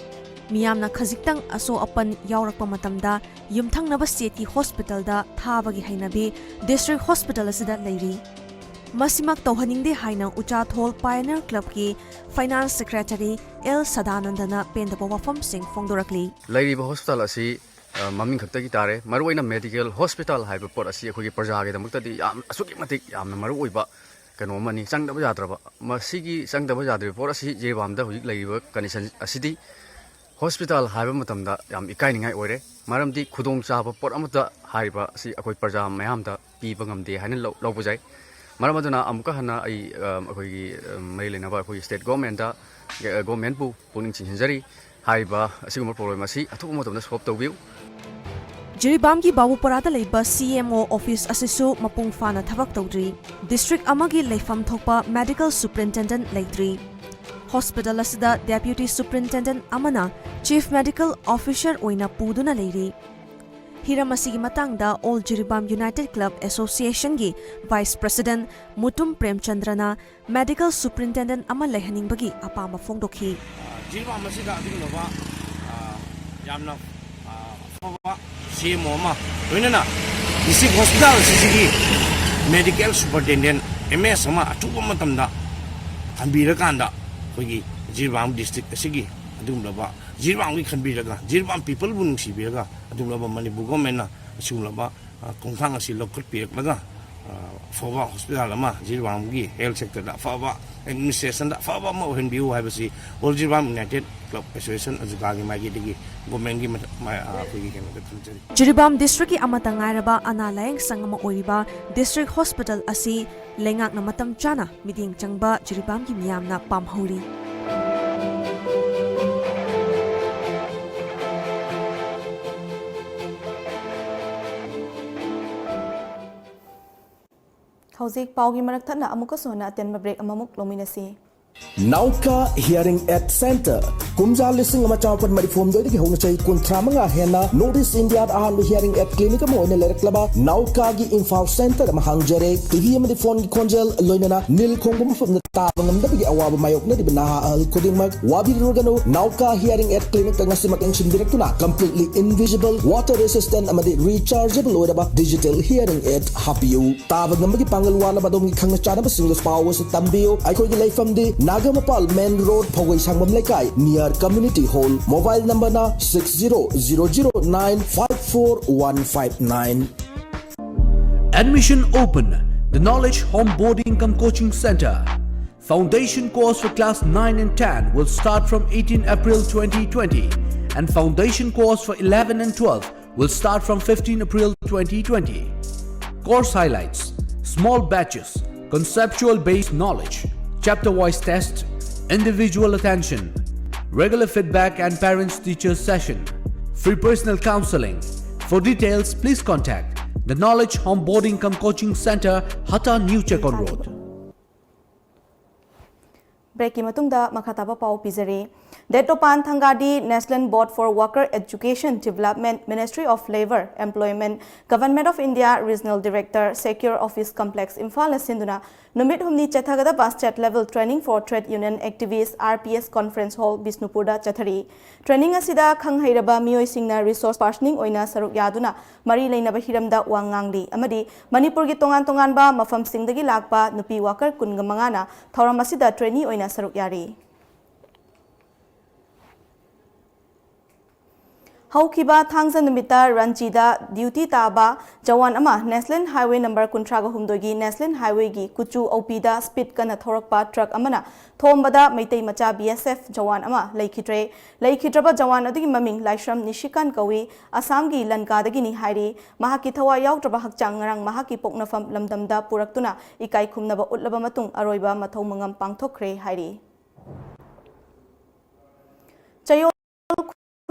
ꯃꯤꯌꯥꯝꯅ ꯈꯖꯤꯛꯇꯪ ꯑꯁꯣꯛ ꯑꯄꯟ ꯌꯥꯎꯔꯛꯄ ꯃꯇꯝꯗ ꯌꯨꯝꯊꯪꯅꯕ state ꯀꯤ hospital ꯗ ꯊꯥꯕꯒꯤ ꯍꯩꯅꯕꯤ district hospital ꯑꯁꯤꯗ ꯂꯩꯔꯤ꯫ ꯃꯁꯤꯃꯛ ꯇꯧꯍꯟꯅꯤꯡꯗꯦ ꯍꯥꯏꯅ ꯎꯆꯥꯊꯣꯜ Pioneer Club ꯀꯤ Finance Secretary ꯑꯦꯜ ꯁꯗꯥꯅꯟꯗꯅ ꯄꯦꯟꯗꯕ ꯋꯥꯐꯝꯁꯤꯡ ꯐꯣꯡꯗꯣꯔꯛꯂꯤ꯫ ꯂꯩꯔꯤꯕ hospital ꯑꯁꯤ, ꯑ, ꯃꯃꯤꯡ ꯈꯛꯇꯒꯤ ꯇꯥꯔꯦ꯫ ꯃꯔꯨꯑꯣꯏꯅ medical hospital ꯍꯥꯏꯕ ꯄꯣꯠ ꯑꯁꯤ ꯑꯩꯈꯣꯏꯒꯤ ꯄ꯭ꯔꯖꯥꯒꯤꯗꯃꯛꯇꯗꯤ ꯌꯥꯝ, ꯑꯁꯨꯛꯀꯤ ꯃꯇꯤꯛ ꯌꯥꯝꯅ ꯃꯔꯨꯑꯣꯏꯕ ꯀꯩꯅꯣ ꯑꯃꯅꯤ, ꯆꯪꯗꯕ ꯌꯥꯗ꯭ꯔꯕ꯫ ꯃꯁꯤꯒꯤ ꯆꯪꯗꯕ ꯌꯥꯗ꯭ꯔꯤꯕ ꯄꯣꯠ ꯑꯁꯤ ꯖꯤꯔꯤꯕꯥꯝꯗ ꯍꯧꯖꯤꯛ ꯂꯩꯔꯤꯕ condition ꯑꯁꯤꯗꯤ ꯍꯣꯁꯄꯤꯇꯥꯜ ꯍꯥꯏꯕ ꯃꯇꯝꯗ ꯌꯥꯝ ꯏꯀꯥꯏꯅꯤꯡꯉꯥꯏ ꯑꯣꯏꯔꯦ, ꯃꯔꯝꯗꯤ ꯈꯨꯗꯣꯡꯆꯥꯕ ꯄꯣꯠ ꯑꯃꯠꯇ ꯍꯥꯏꯔꯤꯕ ꯑꯁꯤ ꯑꯩꯈꯣꯏ ꯄ꯭ꯔꯖꯥ ꯃꯌꯥꯝꯗ ꯄꯤꯕ ꯉꯝꯗꯦ ꯍꯥꯏꯅ ꯂꯧ-, ꯂꯧꯕ ꯌꯥꯏ꯫ ꯃꯔꯝ ꯑꯗꯨꯅ ꯑꯃꯨꯛꯀ ꯍꯟꯅ ꯑꯩ, ꯑ, ꯑꯩꯈꯣꯏꯒꯤ, ꯑ, ꯃꯔꯤ ꯂꯩꯅꯕ ꯑꯩꯈꯣꯏꯒꯤ ꯁ꯭ꯇꯦꯠ ꯒꯣꯔꯃꯦꯟꯗ, ꯑ, ꯒꯣꯔꯃꯦꯟꯕꯨ ꯄꯨꯛꯅꯤꯡ ꯆꯤꯡꯁꯤꯟꯖꯔꯤ꯫ ꯍꯥꯏꯔꯤꯕ ꯑꯁꯤꯒꯨꯝꯕ ꯄ꯭ꯔꯣꯕ꯭ꯂꯦꯝ ꯑꯁꯤ ꯑꯊꯨꯕ ꯃꯇꯝꯗ ꯁꯣꯜꯕ ꯇꯧꯕꯤꯌꯨ꯫ ꯖꯤꯔꯤꯕꯥꯝꯒꯤ ꯕꯥꯕꯨꯄꯔꯥꯗ ꯂꯩꯕ ꯁꯤ ꯑꯦꯝ ꯑꯣ ꯑꯣꯐꯤꯁ ꯑꯁꯤꯁꯨ ꯃꯄꯨꯡ ꯐꯥꯅ ꯊꯕꯛ ꯇꯧꯗ꯭ꯔꯤ꯫ ꯗꯤꯁꯇ꯭ꯔꯤꯛ ꯑꯃꯒꯤ ꯂꯩꯐꯝ ꯊꯣꯛꯄ ꯃꯦꯗꯤꯀꯦꯜ ꯁꯨꯄ꯭ꯔꯤꯟꯇꯦꯟꯗꯦꯟꯠ ꯂꯩꯇ꯭ꯔꯤ꯫ ꯍꯣꯁꯄꯤꯇꯥꯜ ꯑꯁꯤꯗ ꯗꯦꯄ꯭ꯌꯨꯇꯤ ꯁꯨꯄ꯭ꯔꯤꯟꯇꯦꯟꯗꯦꯟꯠ ꯑꯃꯅ ꯆꯤꯐ ꯃꯦꯗꯤꯀꯦꯜ ꯑꯣꯐꯤꯁꯔ ꯑꯣꯏꯅ ꯄꯨꯗꯨꯅ ꯂꯩꯔꯤ꯫ ꯍꯤꯔꯝ ꯑꯁꯤꯒꯤ ꯃꯇꯥꯡꯗ ꯑꯣꯜ ꯖꯤꯔꯤꯕꯥꯝ ꯌꯨꯅꯥꯏꯇꯦꯗ ꯀ꯭ꯂꯕ ꯑꯦꯁꯣꯁꯤꯌꯦꯁꯟꯒꯤ ꯚꯥꯏꯁ ꯄ꯭ꯔꯁꯤꯗꯦꯟꯠ ꯃꯨꯇꯨꯝ ꯄ꯭ꯔꯦꯝꯆꯟꯗ꯭ꯔꯅ ꯃꯦꯗꯤꯀꯦꯜ ꯁꯨꯄ꯭ꯔꯤꯟꯇꯦꯟꯗꯦꯟꯠ ꯑꯃ ꯂꯩꯍꯟꯅꯤꯡꯕꯒꯤ ꯑꯄꯥꯝꯕ ꯐꯣꯡꯗꯣꯛꯈꯤ꯫ ꯖꯤꯔꯤꯕꯥꯝ ꯑꯁꯤꯗ ꯑꯗꯨꯒꯨꯝꯂꯕ, ꯑ, ꯌꯥꯝꯅ, ꯑ, ꯑꯐꯕ ꯁꯤ ꯑꯦꯝ ꯑꯣ ꯑꯃ, ꯂꯣꯏꯅꯅ ꯗꯤꯁꯇ꯭ꯔꯤꯛ ꯍꯣꯁꯄꯤꯇꯥꯜ ꯑꯁꯤꯒꯤ ꯃꯦꯗꯤꯀꯦꯜ ꯁꯨꯄꯔꯤꯟꯇꯦꯟꯗꯦꯟꯠ ꯑꯦꯝ ꯑꯦꯁ ꯑꯃ ꯑꯊꯨꯕ ꯃꯇꯝꯗ ꯊꯝꯕꯤꯔꯀꯥꯟꯗ ꯑꯩꯈꯣꯏꯒꯤ ꯖꯤꯔꯤꯕꯥꯝ ꯗꯤꯁꯇ꯭ꯔꯤꯛ ꯑꯁꯤꯒꯤ ꯑꯗꯨꯒꯨꯝꯂꯕ, ꯖꯤꯔꯤꯕꯥꯝꯒꯤ ꯈꯟꯕꯤꯔꯒ, ꯖꯤꯔꯤꯕꯥꯝ ꯄꯤꯄꯜꯕꯨ ꯅꯨꯡꯁꯤꯕꯤꯔꯒ ꯑꯗꯨꯒꯨꯝꯂꯕ ꯃꯅꯤꯄꯨꯔ ꯒꯣꯔꯃꯦꯟꯅ ꯑꯁꯤꯒꯨꯝꯂꯕ, ꯑ, ꯈꯣꯡꯊꯥꯡ ꯑꯁꯤ ꯂꯧꯈꯠꯄꯤꯔꯛꯂꯒ, ꯑ, ꯑꯐꯕ ꯍꯣꯁꯄꯤꯇꯥꯜ ꯑꯃ ꯖꯤꯔꯤꯕꯥꯝꯒꯤ ꯍꯦꯜꯊ ꯁꯦꯛꯇꯔꯗ ꯑꯐꯕ, ꯑꯦꯗꯃꯤꯅꯤꯁꯇ꯭ꯔꯦꯁꯟꯗ ꯑꯐꯕ ꯑꯃ ꯑꯣꯏꯍꯟꯕꯤꯌꯨ ꯍꯥꯏꯕꯁꯤ all Jiribam united club association ꯑꯖꯨꯀꯥꯒꯤ ꯃꯥꯏꯀꯩꯗꯒꯤ ꯒꯣꯔꯃꯦꯟꯒꯤ ꯃꯊ-, ꯃꯥꯏ-, ꯑ, ꯑꯩꯈꯣꯏꯒꯤ ꯀꯩꯅꯣꯗ ꯊꯝꯖꯔꯤ꯫ ꯖꯤꯔꯤꯕꯥꯝ ꯗꯤꯁꯇ꯭ꯔꯤꯛꯀꯤ ꯑꯃꯠꯇ ꯉꯥꯏꯔꯕ ꯑꯅꯥ ꯂꯥꯌꯦꯡ ꯁꯪ ꯑꯃ ꯑꯣꯏꯔꯤꯕ ꯗꯤꯁꯇ꯭ꯔꯤꯛ ꯍꯣꯁꯄꯤꯇꯥꯜ ꯑꯁꯤ ꯂꯩꯉꯥꯛꯅ ꯃꯇꯝ ꯆꯥꯅ ꯃꯤꯠꯌꯦꯡ ꯆꯪꯕ ꯖꯤꯔꯤꯕꯥꯝꯒꯤ ꯃꯤꯌꯥꯝꯅ ꯄꯥꯝꯍꯧꯔꯤ꯫ ꯍꯧꯖꯤꯛ ꯄꯥꯎꯒꯤ ꯃꯔꯛ ꯊꯠꯅ ꯑꯃꯨꯛꯀꯁꯨ ꯍꯟꯅ ꯑꯇꯦꯟꯕ ꯕ꯭ꯔꯦꯛ ꯑꯃꯃꯨꯛ ꯂꯧꯃꯤꯟꯅꯁꯤ꯫ ꯅꯥꯎꯀꯥ ꯍꯤꯌꯔꯤꯡ ꯑꯦꯗ ꯁꯦꯟꯇꯔ꯫ ꯀꯨꯝꯖꯥ ꯂꯤꯁꯤꯡ ꯑꯃ ꯆꯥꯃꯥꯄꯟ ꯃꯔꯤꯐꯨ ꯍꯨꯝꯗꯣꯏꯗꯒꯤ ꯍꯧꯅ ꯆꯍꯤ ꯀꯨꯟꯊ꯭ꯔꯥ ꯃꯉꯥ ꯍꯦꯟꯅ ꯅꯣꯔꯠ ꯏꯁ ꯏꯟꯗꯤꯌꯥꯗ ꯑꯍꯥꯟꯕ ꯍꯤꯌꯔꯤꯡ ꯑꯦꯗ ꯀ꯭ꯂꯤꯅꯤꯛ ꯑꯃ ꯑꯣꯏꯅ ꯂꯩꯔꯛꯂꯕ ꯅꯥꯎꯀꯥꯒꯤ ꯏꯝꯐꯥꯜ ꯁꯦꯟꯇꯔ ꯑꯃ ꯍꯥꯡꯖꯔꯦ꯫ ꯇꯤꯚꯤ ꯑꯃꯗꯤ ꯐꯣꯟꯒꯤ ꯈꯣꯟꯖꯦꯜ, ꯂꯣꯏꯅꯅ ꯅꯤꯜ ꯈꯣꯡꯕ ꯃꯐꯝꯗ ꯇꯥꯕ ꯉꯝꯗꯕꯒꯤ ꯑꯋꯥꯕ ꯃꯥꯌꯣꯛꯅꯔꯤꯕ ꯅꯍꯥ ꯑꯍꯜ ꯈꯨꯗꯤꯡꯃꯛ ꯋꯥꯕꯤꯔꯨꯔꯒꯅꯨ꯫ ꯅꯥꯎꯀꯥ ꯍꯤꯌꯔꯤꯡ ꯑꯦꯗ ꯀ꯭ꯂꯤꯅꯤꯛꯇ ꯉꯁꯤꯃꯛ ꯌꯦꯡꯁꯤꯟꯕꯤꯔꯛꯇꯨꯅ completely invisible, water resistant ꯑꯃꯗꯤ rechargeable ꯑꯣꯏꯔꯕ digital hearing aid ꯍꯥꯞꯄꯤꯌꯨ꯫ ꯇꯥꯕ ꯉꯝꯕꯒꯤ ꯄꯥꯡꯒꯜ ꯋꯥꯠꯂꯕ ꯑꯗꯣꯝꯒꯤ ꯈꯪꯅ ꯆꯥꯟꯅꯕꯁꯤꯡꯗ ꯄꯥꯎ ꯑꯁꯤ ꯇꯝꯕꯤꯌꯨ꯫ ꯑꯩꯈꯣꯏꯒꯤ ꯂꯩꯐꯝꯗꯤ ꯅꯥꯒꯥꯃꯄꯥꯜ ꯃꯦꯟ ꯔꯣꯗ, ꯐꯧꯒꯩ ꯁꯪꯕꯝ ꯂꯩꯀꯥꯏ, near community hall꯫ Mobile number ꯅ six zero zero zero nine five four one five nine꯫ Admission open. The Knowledge Home Boarding cum Coaching Center. Foundation course for class nine and ten will start from eighteen April twenty twenty, and foundation course for eleven and twelve will start from fifteen April twenty twenty. Course highlights: small batches, conceptual based knowledge, chapter wise test, individual attention, regular feedback, and parents teachers session, free personal counseling. For details, please contact the Knowledge Onboarding cum Coaching Center, Hata, New Checkon Road. Break ꯀꯤ ꯃꯇꯨꯡꯗ ꯃꯈꯥ ꯇꯥꯕ ꯄꯥꯎ ꯄꯤꯖꯔꯤ꯫ ꯗꯦꯇ꯭ꯔꯣꯄꯥꯟ ꯊꯪꯒꯥꯗꯤ National Board for Worker Education Development, Ministry of Labour, Employment, Government of India, Regional Director, Secure Office Complex, ꯏꯝꯐꯥꯜꯅ ꯁꯤꯟꯗꯨꯅ ꯅꯨꯃꯤꯠ ꯍꯨꯝꯅꯤ ꯆꯠꯊꯒꯗꯕ State Level Training for Trade Union Activists, R P S Conference Hall, ꯕꯤꯁꯅꯨꯄꯨꯔꯗ ꯆꯠꯊꯔꯤ꯫ Training ꯑꯁꯤꯗ ꯈꯪ ꯍꯩꯔꯕ ꯃꯤꯑꯣꯏꯁꯤꯡꯅ resource personing ꯑꯣꯏꯅ ꯁꯔꯨꯛ ꯌꯥꯗꯨꯅ ꯃꯔꯤ ꯂꯩꯅꯕ ꯍꯤꯔꯝꯗ ꯋꯥ ꯉꯥꯡꯂꯤ ꯑꯃꯗꯤ ꯃꯅꯤꯄꯨꯔꯒꯤ ꯇꯣꯉꯥꯟ ꯇꯣꯉꯥꯟꯕ ꯃꯐꯝꯁꯤꯡꯗꯒꯤ ꯂꯥꯛꯄ ꯅꯨꯄꯤ worker ꯀꯨꯟꯒ ꯃꯉꯥꯅ ꯊꯧꯔꯝ ꯑꯁꯤꯗ trainee ꯑꯣꯏꯅ ꯁꯔꯨꯛ ꯌꯥꯔꯤ꯫ ꯍꯧꯈꯤꯕ ꯊꯥꯡꯖ ꯅꯨꯃꯤꯠꯇ ꯔꯥꯟꯆꯤꯗ duty ꯇꯥꯕ ꯖꯋꯥꯟ ꯑꯃ National Highway number ꯀꯨꯟꯊ꯭ꯔꯥꯒ ꯍꯨꯝꯗꯣꯏꯒꯤ National Highway ꯒꯤ ꯀꯨꯆꯨ ꯑꯧꯄꯤꯗ speed ꯀꯟꯅ ꯊꯧꯔꯛꯄ truck ꯑꯃꯅ ꯊꯣꯝꯕꯗ ꯃꯩꯇꯩ ꯃꯆꯥ B S F ꯖꯋꯥꯟ ꯑꯃ ꯂꯩꯈꯤꯗ꯭ꯔꯦ꯫ ꯂꯩꯈꯤꯗ꯭ꯔꯕ ꯖꯋꯥꯟ ꯑꯗꯨꯒꯤ ꯃꯃꯤꯡ ꯂꯥꯏꯁ꯭ꯔꯝ ꯅꯤꯁꯤꯀꯥꯟ ꯀꯧꯏ, ꯑꯁꯥꯝꯒꯤ ꯂꯟꯀꯥꯗꯒꯤꯅꯤ ꯍꯥꯏꯔꯤ꯫ ꯃꯍꯥꯛꯀꯤ ꯊꯋꯥꯏ ꯌꯥꯎꯗ꯭ꯔꯕ ꯍꯛꯆꯥꯡ ꯉꯔꯥꯡ ꯃꯍꯥꯛꯀꯤ ꯄꯣꯛꯅꯐꯝ ꯂꯝꯗꯝꯗ ꯄꯨꯔꯛꯇꯨꯅ ꯏꯀꯥꯏ ꯈꯨꯝꯅꯕ ꯎꯠꯂꯕ ꯃꯇꯨꯡ ꯑꯔꯣꯏꯕ ꯃꯊꯧ ꯃꯉꯝ ꯄꯥꯡꯊꯣꯛꯈ꯭ꯔꯦ ꯍꯥꯏꯔꯤ꯫ ꯆꯌꯣꯜ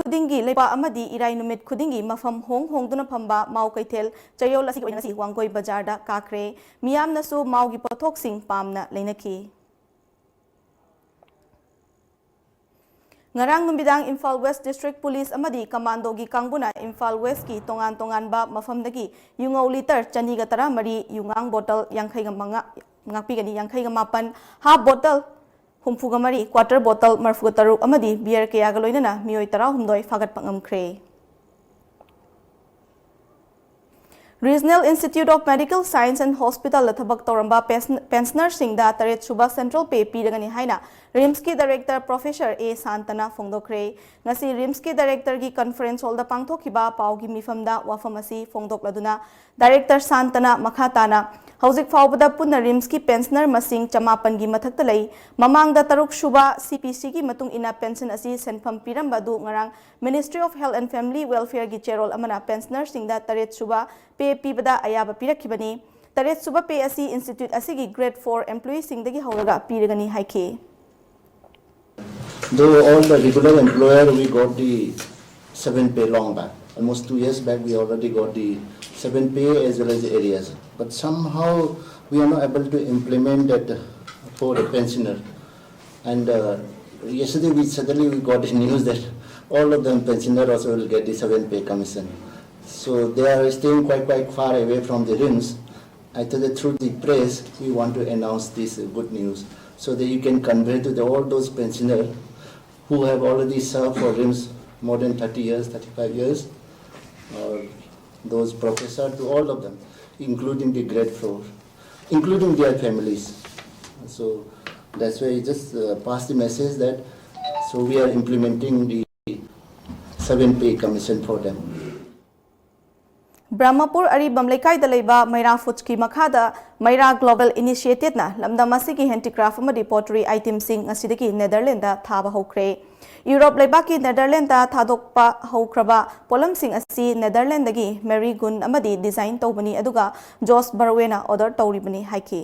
ꯈꯨꯗꯤꯡꯒꯤ ꯂꯩꯕꯥꯛ ꯑꯃꯗꯤ ꯏꯔꯥꯏ ꯅꯨꯃꯤꯠ ꯈꯨꯗꯤꯡꯒꯤ ꯃꯐꯝ ꯍꯣꯡ ꯍꯣꯡꯗꯨꯅ ꯐꯝꯕ ꯃꯥꯎ ꯀꯩꯊꯦꯜ ꯆꯌꯣꯜ ꯑꯁꯤꯒꯤ ꯑꯣꯏꯅ ꯉꯁꯤ ꯋꯥꯡꯒꯣꯏ ꯕꯖꯥꯔꯗ ꯀꯥꯈ꯭ꯔꯦ꯫ ꯃꯤꯌꯥꯝꯅꯁꯨ ꯃꯥꯎꯒꯤ ꯄꯣꯠꯊꯣꯛꯁꯤꯡ ꯄꯥꯝꯅ ꯂꯩꯅꯈꯤ꯫ ꯉꯔꯥꯡ ꯅꯨꯃꯤꯗꯥꯡ ꯏꯝꯐꯥꯜ West District Police ꯑꯃꯗꯤ ꯀꯃꯥꯟꯗꯣꯒꯤ ꯀꯥꯡꯕꯨꯅ ꯏꯝꯐꯥꯜ West ꯀꯤ ꯇꯣꯉꯥꯟ ꯇꯣꯉꯥꯟꯕ ꯃꯐꯝꯗꯒꯤ ꯌꯨꯉꯧ litre ꯆꯅꯤꯒ ꯇꯔꯥꯃꯔꯤ, ꯌꯨꯉꯥꯡ bottle ꯌꯥꯡꯈꯩꯒ ꯃꯉꯥ, ꯉꯥꯛꯄꯤꯒꯅꯤ, ꯌꯥꯡꯈꯩꯒ ꯃꯥꯄꯟ, half bottle ꯍꯨꯝꯐꯨꯒ ꯃꯔꯤ, quarter bottle ꯃꯔꯐꯨꯒ ꯇꯔꯨꯛ ꯑꯃꯗꯤ beer ꯀꯌꯥꯒ ꯂꯣꯏꯅꯅ ꯃꯤꯑꯣꯏ ꯇꯔꯥꯍꯨꯝꯗꯣꯏ ꯐꯥꯒꯠꯄ ꯉꯝꯈ꯭ꯔꯦ꯫ Regional Institute of Medical Science and Hospital ꯗ ꯊꯕꯛ ꯇꯧꯔꯝꯕ ꯄꯦꯟꯁ-, ꯄꯦꯟꯁꯅꯔꯁꯤꯡꯗ ꯇꯔꯦꯠ ꯁꯨꯕ central pay ꯄꯤꯔꯒꯅꯤ ꯍꯥꯏꯅ ꯔꯤꯝꯁꯀꯤ ꯗꯥꯏꯔꯦꯛꯇꯔ ꯄ꯭ꯔꯣꯐꯦꯁꯔ ꯑꯦ ꯁꯥꯟꯇꯅ ꯐꯣꯡꯗꯣꯛꯈ꯭ꯔꯦ꯫ ꯉꯁꯤ ꯔꯤꯝꯁꯀꯤ ꯗꯥꯏꯔꯦꯛꯇꯔꯒꯤ ꯀꯟꯐꯔꯦꯟꯁ ꯍꯣꯜꯗ ꯄꯥꯡꯊꯣꯛꯈꯤꯕ ꯄꯥꯎꯒꯤ ꯃꯤꯐꯝꯗ ꯋꯥꯐꯝ ꯑꯁꯤ ꯐꯣꯡꯗꯣꯛꯂꯗꯨꯅ ꯗꯥꯏꯔꯦꯛꯇꯔ ꯁꯥꯟꯇꯅ ꯃꯈꯥ ꯇꯥꯅ, ꯍꯧꯖꯤꯛ ꯐꯥꯎꯕꯗ ꯄꯨꯟꯅ ꯔꯤꯝꯁꯀꯤ ꯄꯦꯟꯁꯅꯔ ꯃꯁꯤꯡ ꯆꯃꯥꯄꯟꯒꯤ ꯃꯊꯛꯇ ꯂꯩ꯫ ꯃꯃꯥꯡꯗ ꯇꯔꯨꯛ ꯁꯨꯕ ꯁꯤ ꯄꯤ ꯁꯤꯒꯤ ꯃꯇꯨꯡ ꯏꯟꯅ ꯄꯦꯟꯁꯟ ꯑꯁꯤ ꯁꯦꯟꯐꯝ ꯄꯤꯔꯝꯕ ꯑꯗꯨ ꯉꯔꯥꯡ Ministry of Health and Family Welfareꯒꯤ ꯆꯦꯔꯣꯜ ꯑꯃꯅ ꯄꯦꯟꯁꯅꯔꯁꯤꯡꯗ ꯇꯔꯦꯠ ꯁꯨꯕ ꯄꯦ ꯄꯤꯕꯗ ꯑꯌꯥꯕ ꯄꯤꯔꯛꯈꯤꯕꯅꯤ꯫ ꯇꯔꯦꯠ ꯁꯨꯕ ꯄꯦ ꯑꯁꯤ ꯏꯟꯁꯇꯤꯇ꯭ꯌꯨꯠ ꯑꯁꯤꯒꯤ ꯒ꯭ꯔꯦꯗ ꯐꯣꯔ ꯑꯦꯝꯄ꯭ꯂꯣꯌꯤꯁꯤꯡꯗꯒꯤ ꯍꯧꯔꯒ ꯄꯤꯔꯒꯅꯤ ꯍꯥꯏꯈꯤ꯫ Though all the regular employer, we got the seven pay long back. Almost two years back, we already got the seven pay as well as the arrears. But somehow we are not able to implement that for the pensioner. And uh, yesterday, we suddenly we got the news that all of them pensioner also will get the seven pay commission. So they are staying quite quite far away from the RIMS. I thought that through the press, we want to announce this uh, good news so that you can convey to the, all those pensioners who have already served for RIMS more than thirty years, thirty-five years, or those professors, to all of them, including the grade four, including their families. So that's why I just uh, pass the message that so we are implementing the seven pay commission for them. Brahmapur ꯑꯔꯤꯕꯝ ꯂꯩꯀꯥꯏꯗ ꯂꯩꯕ ꯃꯩꯔꯥ ꯐꯨꯗꯁꯀꯤ ꯃꯈꯥꯗ ꯃꯩꯔꯥ ꯒ꯭ꯂꯣꯕꯦꯜ ꯏꯅꯤꯁꯤꯌꯦꯇꯤꯚꯅ ꯂꯝꯗꯝ ꯑꯁꯤꯒꯤ ꯍꯦꯟꯗꯤꯀ꯭ꯔꯥꯐ ꯑꯃꯗꯤ ꯄꯣꯠꯇ꯭ꯔꯤ ꯑꯥꯏꯇꯦꯝꯁꯤꯡ ꯉꯁꯤꯗꯒꯤ ꯅꯦꯗꯔꯂꯦꯟꯗ ꯊꯥꯕ ꯍꯧꯈ꯭ꯔꯦ꯫ ꯌꯨꯔꯣꯞ ꯂꯩꯕꯥꯛꯀꯤ ꯅꯦꯗꯔꯂꯦꯟꯗ ꯊꯥꯗꯣꯛꯄ ꯍꯧꯈ꯭ꯔꯕ ꯄꯣꯠꯂꯝꯁꯤꯡ ꯑꯁꯤ ꯅꯦꯗꯔꯂꯦꯟꯗꯒꯤ ꯃꯦꯔꯤ ꯒꯨꯟ ꯑꯃꯗꯤ ꯗꯤꯖꯥꯏꯟ ꯇꯧꯕꯅꯤ, ꯑꯗꯨꯒ ꯖꯣꯁ ꯕꯔꯋꯦꯅ ꯑꯣꯔꯗꯔ ꯇꯧꯔꯤꯕꯅꯤ ꯍꯥꯏꯈꯤ꯫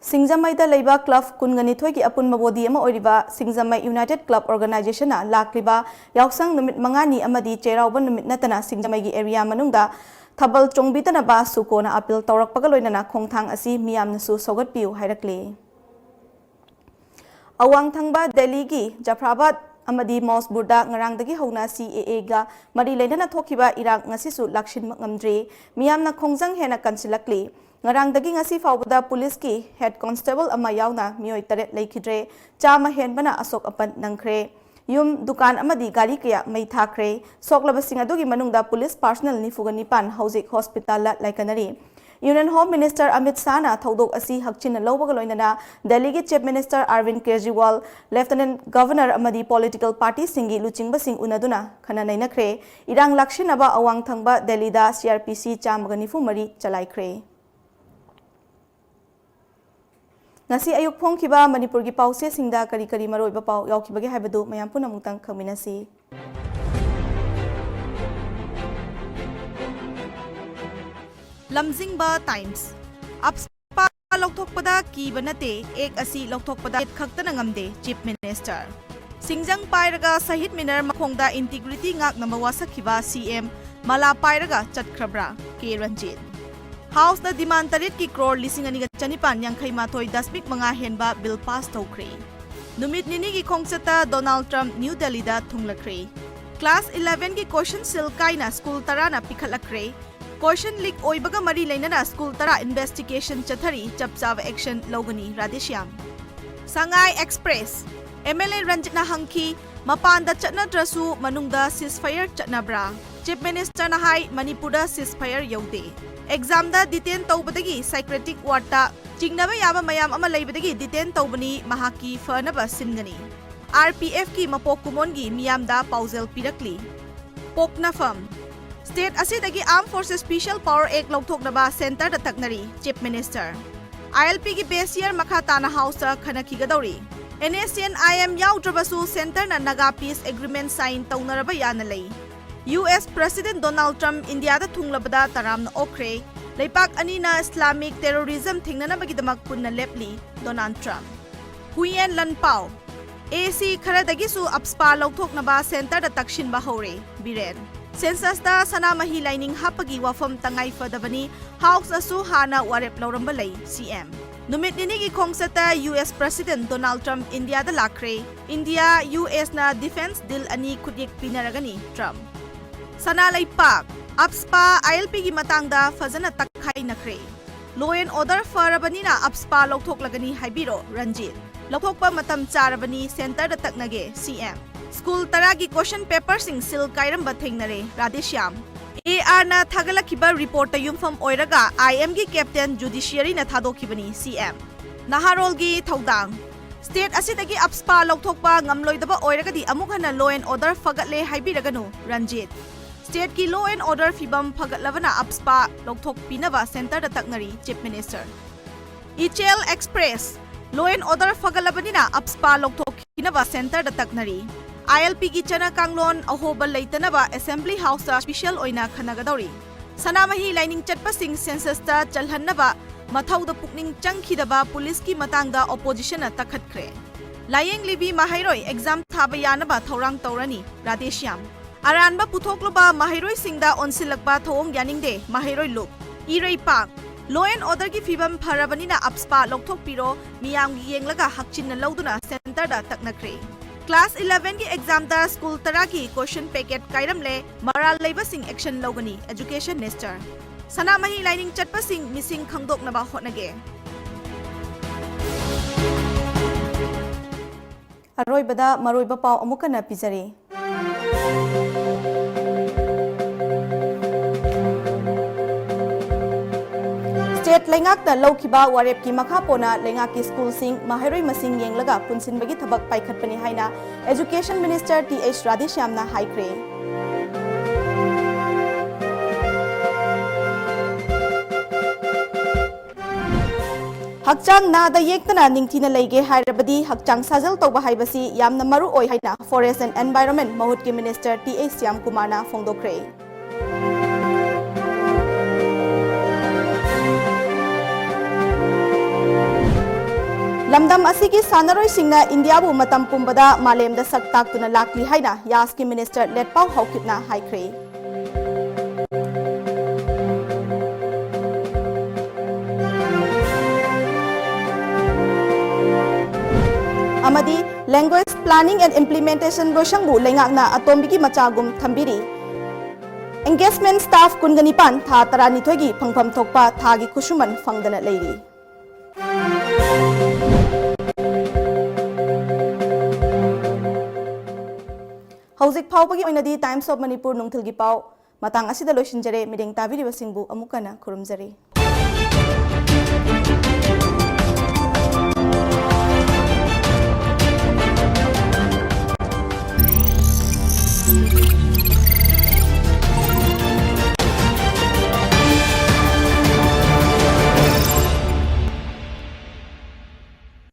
ꯁꯤꯡꯖꯃꯩꯗ ꯂꯩꯕ ꯀ꯭ꯂꯕ ꯀꯨꯟꯒ ꯅꯤꯊꯣꯏꯒꯤ ꯑꯄꯨꯟꯕ ꯕꯣꯗꯤ ꯑꯃ ꯑꯣꯏꯔꯤꯕ ꯁꯤꯡꯖꯃꯩ ꯌꯨꯅꯥꯏꯇꯦꯗ ꯀ꯭ꯂꯕ ꯑꯣꯔꯒꯅꯥꯏꯖꯦꯁꯟꯅ ꯂꯥꯛꯂꯤꯕ ꯌꯥꯎꯁꯪ ꯅꯨꯃꯤꯠ ꯃꯉꯥꯅꯤ ꯑꯃꯗꯤ ꯆꯩꯔꯥꯎꯕ ꯅꯨꯃꯤꯠ ꯅꯠꯇꯅ ꯁꯤꯡꯖꯃꯩꯒꯤ ꯑꯦꯔꯤꯌꯥ ꯃꯅꯨꯡꯗ ꯊꯥꯕꯜ ꯆꯣꯡꯕꯤꯗꯅꯕ ꯁꯨꯀꯣꯅ ꯑꯄꯤꯜ ꯇꯧꯔꯛꯄꯒ ꯂꯣꯏꯅꯅ ꯈꯣꯡꯊꯥꯡ ꯑꯁꯤ ꯃꯤꯌꯥꯝꯅꯁꯨ ꯁꯧꯒꯠꯄꯤꯌꯨ ꯍꯥꯏꯔꯛꯂꯤ꯫ ꯑꯋꯥꯡ ꯊꯪꯕ ꯗꯦꯜꯂꯤꯒꯤ ꯖꯐꯔꯥꯕꯥꯗ ꯑꯃꯗꯤ ꯃꯧꯁꯕꯨꯔꯗ ꯉꯔꯥꯡꯗꯒꯤ ꯍꯧꯅ ꯁꯤ ꯑꯦ ꯑꯦꯒ ꯃꯔꯤ ꯂꯩꯅꯅ ꯊꯣꯛꯈꯤꯕ ꯏꯔꯥꯡ ꯉꯁꯤꯁꯨ ꯂꯥꯛꯁꯤꯟꯕ ꯉꯝꯗ꯭ꯔꯤ꯫ ꯃꯤꯌꯥꯝꯅ ꯈꯣꯡꯖꯪ ꯍꯦꯟꯅ ꯀꯟꯁꯤꯜꯂꯛꯂꯤ꯫ ꯉꯔꯥꯡꯗꯒꯤ ꯉꯁꯤ ꯐꯥꯎꯕꯗ ꯄꯨꯂꯤꯁꯀꯤ ꯍꯦꯗ ꯀꯣꯟꯁꯇꯦꯕꯜ ꯑꯃ ꯌꯥꯎꯅ ꯃꯤꯑꯣꯏ ꯇꯔꯦꯠ ꯂꯩꯈꯤꯗ꯭ꯔꯦ꯫ ꯆꯥꯝꯃ ꯍꯦꯟꯕꯅ ꯑꯁꯣꯛ ꯑꯄꯟ ꯅꯪꯈ꯭ꯔꯦ꯫ ꯌꯨꯝ, ꯗꯨꯀꯥꯟ ꯑꯃꯗꯤ ꯒꯥꯔꯤ ꯀꯌꯥ ꯃꯩ ꯊꯥꯈ꯭ꯔꯦ꯫ ꯁꯣꯛꯂꯕꯁꯤꯡ ꯑꯗꯨꯒꯤ ꯃꯅꯨꯡꯗ ꯄꯨꯂꯤꯁ ꯄꯥꯔꯁꯅꯦꯜ ꯅꯤꯐꯨꯒ ꯅꯤꯄꯥꯟ ꯍꯧꯖꯤꯛ ꯍꯣꯁꯄꯤꯇꯥꯜꯗ ꯂꯥꯏꯀꯠꯅꯔꯤ꯫ Union Home Minister Amit Shahꯅ ꯊꯧꯗꯣꯛ ꯑꯁꯤ ꯍꯛꯆꯤꯟꯅ ꯂꯧꯕꯒ ꯂꯣꯏꯅꯅ ꯗꯦꯜꯂꯤꯒꯤ Chief Minister Arvind Kejriwal, Lieutenant Governor ꯑꯃꯗꯤ political partyꯁꯤꯡꯒꯤ ꯂꯨꯆꯤꯡꯕꯁꯤꯡ ꯎꯅꯗꯨꯅ ꯈꯟꯅ ꯅꯩꯅꯈ꯭ꯔꯦ꯫ ꯏꯔꯥꯡ ꯂꯥꯛꯁꯤꯟꯅꯕ ꯑꯋꯥꯡ ꯊꯪꯕ ꯗꯦꯜꯂꯤꯗ C R P C ꯆꯥꯝꯃꯒ ꯅꯤꯐꯨ ꯃꯔꯤ ꯆꯂꯥꯏꯈ꯭ꯔꯦ꯫ ꯉꯁꯤ ꯑꯌꯨꯛ ꯐꯣꯡꯈꯤꯕ ꯃꯅꯤꯄꯨꯔꯒꯤ ꯄꯥꯎꯆꯦꯁꯤꯡꯗ ꯀꯔꯤ ꯀꯔꯤ ꯃꯔꯨꯑꯣꯏꯕ ꯄꯥꯎ ꯌꯥꯎꯈꯤꯕꯒꯦ ꯍꯥꯏꯕꯗꯨ ꯃꯌꯥꯝ ꯄꯨꯝꯅꯃꯛꯇꯪ ꯈꯪꯃꯤꯟꯅꯁꯤ꯫ ꯂꯝꯖꯤꯡꯕ Times꯫ ꯑꯞꯁꯄꯥ ꯂꯧꯊꯣꯛꯄꯗ ꯀꯤꯕ ꯅꯠꯇꯦ, ꯑꯦꯛ ꯑꯁꯤ ꯂꯧꯊꯣꯛꯄꯗ ꯈꯛꯇꯅ ꯉꯝꯗꯦ, Chief Minister꯫ ꯁꯤꯡꯖꯪ ꯄꯥꯏꯔꯒ ꯁꯍꯤꯗ ꯃꯤꯅꯔ ꯃꯈꯣꯡꯗ integrity ꯉꯥꯛꯅꯕ ꯋꯥꯁꯛꯈꯤꯕ C M ꯃꯂꯥ ꯄꯥꯏꯔꯒ ꯆꯠꯈ꯭ꯔꯕ꯭ꯔꯥ? K ꯔꯟꯖꯤꯠ꯫ Houseꯅ demand ꯇꯔꯦꯠꯀꯤ ꯀ꯭ꯔꯣꯔ ꯂꯤꯁꯤꯡ ꯑꯅꯤꯒ ꯆꯅꯤꯄꯥꯟ ꯌꯥꯡꯈꯩ ꯃꯥꯊꯣꯏ ꯗꯁꯃꯤꯛ ꯃꯉꯥ ꯍꯦꯟꯕ bill pass ꯇꯧꯈ꯭ꯔꯦ꯫ ꯅꯨꯃꯤꯠ ꯅꯤꯅꯤꯒꯤ ꯈꯣꯡꯆꯠꯇ Donald Trump New Delhiꯗ ꯊꯨꯡꯂꯈ꯭ꯔꯦ꯫ Class elevenꯒꯤ question ꯁꯤꯜ ꯀꯥꯏꯅ school ꯇꯔꯥꯅ ꯄꯤꯈꯠꯂꯛꯈ꯭ꯔꯦ꯫ Question leak ꯑꯣꯏꯕꯒ ꯃꯔꯤ ꯂꯩꯅꯅ school ꯇꯔꯥ investigation ꯆꯠꯊꯔꯤ, ꯆꯞ ꯆꯥꯕ action ꯂꯧꯒꯅꯤ, ꯔꯥꯙꯦꯁ꯭ꯌꯥꯝ꯫ ꯁꯉꯥꯏ Express꯫ M L A ꯔꯟꯖꯤꯠꯅ ꯍꯪꯈꯤ, ꯃꯄꯥꯟꯗ ꯆꯠꯅꯗ꯭ꯔꯁꯨ ꯃꯅꯨꯡꯗ ceasefire ꯆꯠꯅꯕ꯭ꯔꯥ? Chief Ministerꯅ ꯍꯥꯏ, ꯃꯅꯤꯄꯨꯔꯗ ceasefire ꯌꯧꯗꯦ꯫ Examꯗ detain ꯇꯧꯕꯗꯒꯤ psychiatric wardꯇ ꯆꯤꯡꯅꯕ ꯌꯥꯕ ꯃꯌꯥꯝ ꯑꯃ ꯂꯩꯕꯗꯒꯤ detain ꯇꯧꯕꯅꯤ, ꯃꯍꯥꯛꯀꯤ ꯐꯅꯕ ꯁꯤꯟꯒꯅꯤ꯫ R P Fꯀꯤ ꯃꯄꯣꯛ ꯀꯨꯝꯑꯣꯟꯒꯤ ꯃꯤꯌꯥꯝꯗ ꯄꯥꯎꯖꯦꯜ ꯄꯤꯔꯛꯂꯤ꯫ ꯄꯣꯛꯅꯐꯝ꯫ State ꯑꯁꯤꯗꯒꯤ Armed Forces Special Power Act ꯂꯧꯊꯣꯛꯅꯕ centreꯗ ꯇꯛꯅꯔꯤ, Chief Minister꯫ ILPꯒꯤ base year ꯃꯈꯥ ꯇꯥꯅ Houseꯇ ꯈꯟꯅꯈꯤꯒꯗꯧꯔꯤ꯫ NSCN-IM ꯌꯥꯎꯗ꯭ꯔꯕꯁꯨ centreꯅ Naga Peace Agreement sign ꯇꯧꯅꯔꯕ ꯌꯥꯅ ꯂꯩ꯫ U S President Donald Trump ꯏꯟꯗꯤꯌꯥꯗ ꯊꯨꯡꯂꯕꯗ ꯇꯔꯥꯝꯅ ꯑꯣꯛꯈ꯭ꯔꯦ꯫ ꯂꯩꯄꯥꯛ ꯑꯅꯤꯅ Islamic terrorism ꯊꯦꯡꯅꯅꯕꯒꯤꯗꯃꯛ ꯄꯨꯟꯅ ꯂꯦꯞꯂꯤ, Donald Trump꯫ ꯍꯨꯏꯌꯦꯟ ꯂꯟꯄꯥꯎ꯫ AC ꯈꯔꯗꯒꯤꯁꯨ ꯑꯞꯁꯄꯥ ꯂꯧꯊꯣꯛꯅꯕ centreꯗ ꯇꯛꯁꯤꯟꯕ ꯍꯧꯔꯦ, ꯕꯤꯔꯦꯟ꯫ Censusꯇ ꯁꯅꯥꯃꯍꯤ ꯂꯥꯏꯅꯤꯡ ꯍꯥꯞꯄꯒꯤ ꯋꯥꯐꯝ ꯇꯉꯥꯏ ꯐꯗꯕꯅꯤ, Houseꯅꯁꯨ ꯍꯥꯟꯅ ꯋꯥꯔꯦꯞ ꯂꯧꯔꯝꯕ ꯂꯩ, C M꯫ ꯅꯨꯃꯤꯠ ꯅꯤꯅꯤꯒꯤ ꯈꯣꯡꯆꯠꯇ U S President Donald Trump ꯏꯟꯗꯤꯌꯥꯗ ꯂꯥꯛꯈ꯭ꯔꯦ꯫ ꯏꯟꯗꯤꯌꯥ, U S ꯅ defence deal ꯑꯅꯤ ꯈꯨꯠꯌꯦꯛ ꯄꯤꯅꯔꯒꯅꯤ, Trump꯫ ꯁꯅꯥ ꯂꯩꯄꯥꯛ꯫ ꯑꯞꯁꯄꯥ ILPꯒꯤ ꯃꯇꯥꯡꯗ ꯐꯖꯅ ꯇꯛꯈꯥꯏꯅꯈ꯭ꯔꯦ꯫ Law and order ꯐꯔꯕꯅꯤꯅ ꯑꯞꯁꯄꯥ ꯂꯧꯊꯣꯛꯂꯒꯅꯤ ꯍꯥꯏꯕꯤꯔꯣ, ꯔꯟꯖꯤꯠ꯫ ꯂꯧꯊꯣꯛꯄ ꯃꯇꯝ ꯆꯥꯔꯕꯅꯤ, centreꯗ ꯇꯛꯅꯒꯦ, C M꯫ School ꯇꯔꯥꯒꯤ question paperꯁꯤꯡ ꯁꯤꯜ ꯀꯥꯏꯔꯝꯕ ꯊꯦꯡꯅꯔꯦ, ꯔꯥꯙꯦꯁ꯭ꯌꯥꯝ꯫ ꯑꯦ ꯑꯥꯔꯅ ꯊꯥꯒꯠꯂꯛꯈꯤꯕ ꯔꯤꯄꯣꯔꯠꯇ ꯌꯨꯝꯐꯝ ꯑꯣꯏꯔꯒ ꯑꯥꯏ ꯑꯦꯝꯒꯤ ꯀꯦꯞꯇꯦꯟ ꯖꯨꯗꯤꯁꯤꯌꯔꯤꯅ ꯊꯥꯗꯣꯛꯈꯤꯕꯅꯤ꯫ ꯁꯤ ꯑꯦꯝ꯫ ꯅꯍꯥꯔꯣꯜꯒꯤ ꯊꯧꯗꯥꯡ꯫ ꯁ꯭ꯇꯦꯠ ꯑꯁꯤꯗꯒꯤ ꯑꯞꯁꯄꯥ ꯂꯧꯊꯣꯛꯄ ꯉꯝꯂꯣꯏꯗꯕ ꯑꯣꯏꯔꯒꯗꯤ ꯑꯃꯨꯛ ꯍꯟꯅ law and order ꯐꯒꯠꯂꯦ ꯍꯥꯏꯕꯤꯔꯒꯅꯨ, ꯔꯟꯖꯤꯠ꯫ ꯁ꯭ꯇꯦꯠꯀꯤ law and order ꯐꯤꯕꯝ ꯐꯒꯠꯂꯕꯅ ꯑꯞꯁꯄꯥ ꯂꯧꯊꯣꯛꯄꯤꯅꯕ ꯁꯦꯟꯇꯔꯗ ꯇꯛꯅꯔꯤ, ꯆꯤꯐ ꯃꯤꯅꯤꯁꯇꯔ꯫ ꯏꯆꯦꯜ ꯑꯦꯛꯁꯄ꯭ꯔꯦꯁ꯫ Law and order ꯐꯒꯠꯂꯕꯅꯤꯅ ꯑꯞꯁꯄꯥ ꯂꯧꯊꯣꯛꯈꯤꯅꯕ ꯁꯦꯟꯇꯔꯗ ꯇꯛꯅꯔꯤ꯫ ꯑꯥꯏ ꯑꯦꯜ ꯄꯤꯒꯤ ꯆꯠꯅ ꯀꯥꯡꯂꯣꯟ ꯑꯍꯣꯕ ꯂꯩꯇꯅꯕ ꯑꯦꯁꯦꯝꯕ꯭ꯂꯤ ꯍꯥꯎꯁꯇ ꯁ꯭ꯄꯤꯁꯦꯜ ꯑꯣꯏꯅ ꯈꯟꯅꯒꯗꯧꯔꯤ꯫ ꯁꯅꯥꯃꯍꯤ ꯂꯥꯏꯅꯤꯡ ꯆꯠꯄꯁꯤꯡ ꯁꯦꯟꯁꯁꯇ ꯆꯜꯍꯟꯅꯕ ꯃꯊꯧꯗ ꯄꯨꯛꯅꯤꯡ ꯆꯪꯈꯤꯗꯕ ꯄꯨꯂꯤꯁꯀꯤ ꯃꯇꯥꯡꯗ ꯑꯣꯄꯣꯖꯤꯁꯟꯅ ꯇꯛꯈꯠꯈ꯭ꯔꯦ꯫ ꯂꯥꯌꯦꯡꯂꯤꯕꯤ ꯃꯍꯩꯔꯣꯏ ꯑꯦꯛꯖꯥꯝ ꯊꯥꯕ ꯌꯥꯅꯕ ꯊꯧꯔꯥꯡ ꯇꯧꯔꯅꯤ, ꯔꯥꯙꯦꯁ꯭ꯌꯥꯝ꯫ ꯑꯔꯥꯟꯕ ꯄꯨꯊꯣꯛꯂꯨꯕ ꯃꯍꯩꯔꯣꯏꯁꯤꯡꯗ ꯑꯣꯟꯁꯤꯜꯂꯛꯄ ꯊꯧꯑꯣꯡ ꯌꯥꯅꯤꯡꯗꯦ, ꯃꯍꯩꯔꯣꯏ ꯂꯨꯞ꯫ ꯏꯔꯩꯄꯥꯛ꯫ Law and orderꯒꯤ ꯐꯤꯕꯝ ꯐꯔꯕꯅꯤꯅ ꯑꯞꯁꯄꯥ ꯂꯧꯊꯣꯛꯄꯤꯔꯣ, ꯃꯤꯌꯥꯝꯒꯤ ꯌꯦꯡꯂꯒ ꯍꯛꯆꯤꯟꯅ ꯂꯧꯗꯨꯅ ꯁꯦꯟꯇꯔꯗ ꯇꯛꯅꯈ꯭ꯔꯦ꯫ ꯀ꯭ꯂꯥꯁ ꯏꯂꯦꯚꯦꯟꯒꯤ ꯑꯦꯛꯖꯥꯝꯗ ꯁ꯭ꯀꯨꯜ ꯇꯔꯥꯒꯤ ꯀꯣꯏꯁꯟ ꯄꯦꯀꯦꯠ ꯀꯥꯏꯔꯝꯂꯦ, ꯃꯔꯥꯜ ꯂꯩꯕꯁꯤꯡ ꯑꯦꯛꯁꯟ ꯂꯧꯒꯅꯤ, ꯑꯦꯖꯨꯀꯦꯁꯟ ꯃꯤꯅꯤꯁꯇꯔ꯫ ꯁꯅꯥꯃꯍꯤ ꯂꯥꯏꯅꯤꯡ ꯆꯠꯄꯁꯤꯡ ꯃꯤꯁꯤꯡ ꯈꯪꯗꯣꯛꯅꯕ ꯍꯣꯠꯅꯒꯦ꯫ ꯑꯔꯣꯏꯕꯗ ꯃꯔꯨꯑꯣꯏꯕ ꯄꯥꯎ ꯑꯃꯨꯛ ꯍꯟꯅ ꯄꯤꯖꯔꯤ꯫ ꯁ꯭ꯇꯦꯠ ꯂꯩꯉꯥꯛꯅ ꯂꯧꯈꯤꯕ ꯋꯥꯔꯦꯞꯀꯤ ꯃꯈꯥ ꯄꯣꯟꯅ ꯂꯩꯉꯥꯛꯀꯤ ꯁ꯭ꯀꯨꯜꯁꯤꯡ ꯃꯍꯩꯔꯣꯏ ꯃꯁꯤꯡ ꯌꯦꯡꯂꯒ ꯄꯨꯟꯁꯤꯟꯕꯒꯤ ꯊꯕꯛ ꯄꯥꯏꯈꯠꯄꯅꯤ ꯍꯥꯏꯅ ꯑꯦꯖꯨꯀꯦꯁꯟ ꯃꯤꯅꯤꯁꯇꯔ ꯇꯤ ꯑꯩꯆ ꯔꯥꯙꯦꯁ꯭ꯌꯥꯝꯅ ꯍꯥꯏꯈ꯭ꯔꯦ꯫ ꯍꯛꯆꯥꯡ ꯅꯥꯗ ꯌꯦꯛꯇꯅ ꯅꯤꯡꯊꯤꯅ ꯂꯩꯒꯦ ꯍꯥꯏꯔꯕꯗꯤ ꯍꯛꯆꯥꯡ ꯁꯥꯖꯦꯜ ꯇꯧꯕ ꯍꯥꯏꯕꯁꯤ ꯌꯥꯝꯅ ꯃꯔꯨ ꯑꯣꯏ ꯍꯥꯏꯅ Forest and Environment ꯃꯍꯨꯠꯀꯤ ꯃꯤꯅꯤꯁꯇꯔ ꯇꯤ ꯑꯩꯆ ꯁ꯭ꯌꯥꯝ ꯀꯨꯃꯥꯔꯅ ꯐꯣꯡꯗꯣꯛꯈ꯭ꯔꯦ꯫ ꯂꯝꯗꯝ ꯑꯁꯤꯒꯤ ꯁꯥꯟꯅꯔꯣꯏꯁꯤꯡꯅ ꯏꯟꯗꯤꯌꯥꯕꯨ ꯃꯇꯝ ꯄꯨꯝꯕꯗ ꯃꯥꯂꯦꯝꯗ ꯁꯛ ꯇꯥꯛꯇꯨꯅ ꯂꯥꯛꯂꯤ ꯍꯥꯏꯅ ꯌꯥꯁꯀꯤ ꯃꯤꯅꯤꯁꯇꯔ ꯂꯦꯠꯄꯥꯎ ꯍꯥꯎꯀꯤꯞꯅ ꯍꯥꯏꯈ꯭ꯔꯦ꯫ ꯑꯃꯗꯤ Language Planning and Implementation ꯂꯣꯏꯁꯪꯕꯨ ꯂꯩꯉꯥꯛꯅ ꯑꯇꯣꯝꯕꯤꯒꯤ ꯃꯆꯥꯒꯨꯝ ꯊꯝꯕꯤꯔꯤ꯫ Engagement staff ꯀꯨꯟꯒ ꯅꯤꯄꯥꯟ ꯊꯥ ꯇꯔꯥꯅꯤꯊꯣꯏꯒꯤ ꯐꯪꯐꯝ ꯊꯣꯛꯄ ꯊꯥꯒꯤ ꯈꯨꯠꯁꯨꯃꯟ ꯐꯪꯗꯅ ꯂꯩꯔꯤ꯫ ꯍꯧꯖꯤꯛ ꯐꯥꯎꯕꯒꯤ ꯑꯣꯏꯅꯗꯤ Times of Manipur ꯅꯨꯡꯊꯤꯜꯒꯤ ꯄꯥꯎ ꯃꯇꯥꯡ ꯑꯁꯤꯗ ꯂꯣꯏꯁꯤꯟꯖꯔꯦ꯫ ꯃꯤꯠꯌꯦꯡ ꯇꯥꯕꯤꯔꯤꯕꯁꯤꯡꯕꯨ ꯑꯃꯨꯛ ꯍꯟꯅ ꯈꯨꯔꯨꯝꯖꯔꯤ꯫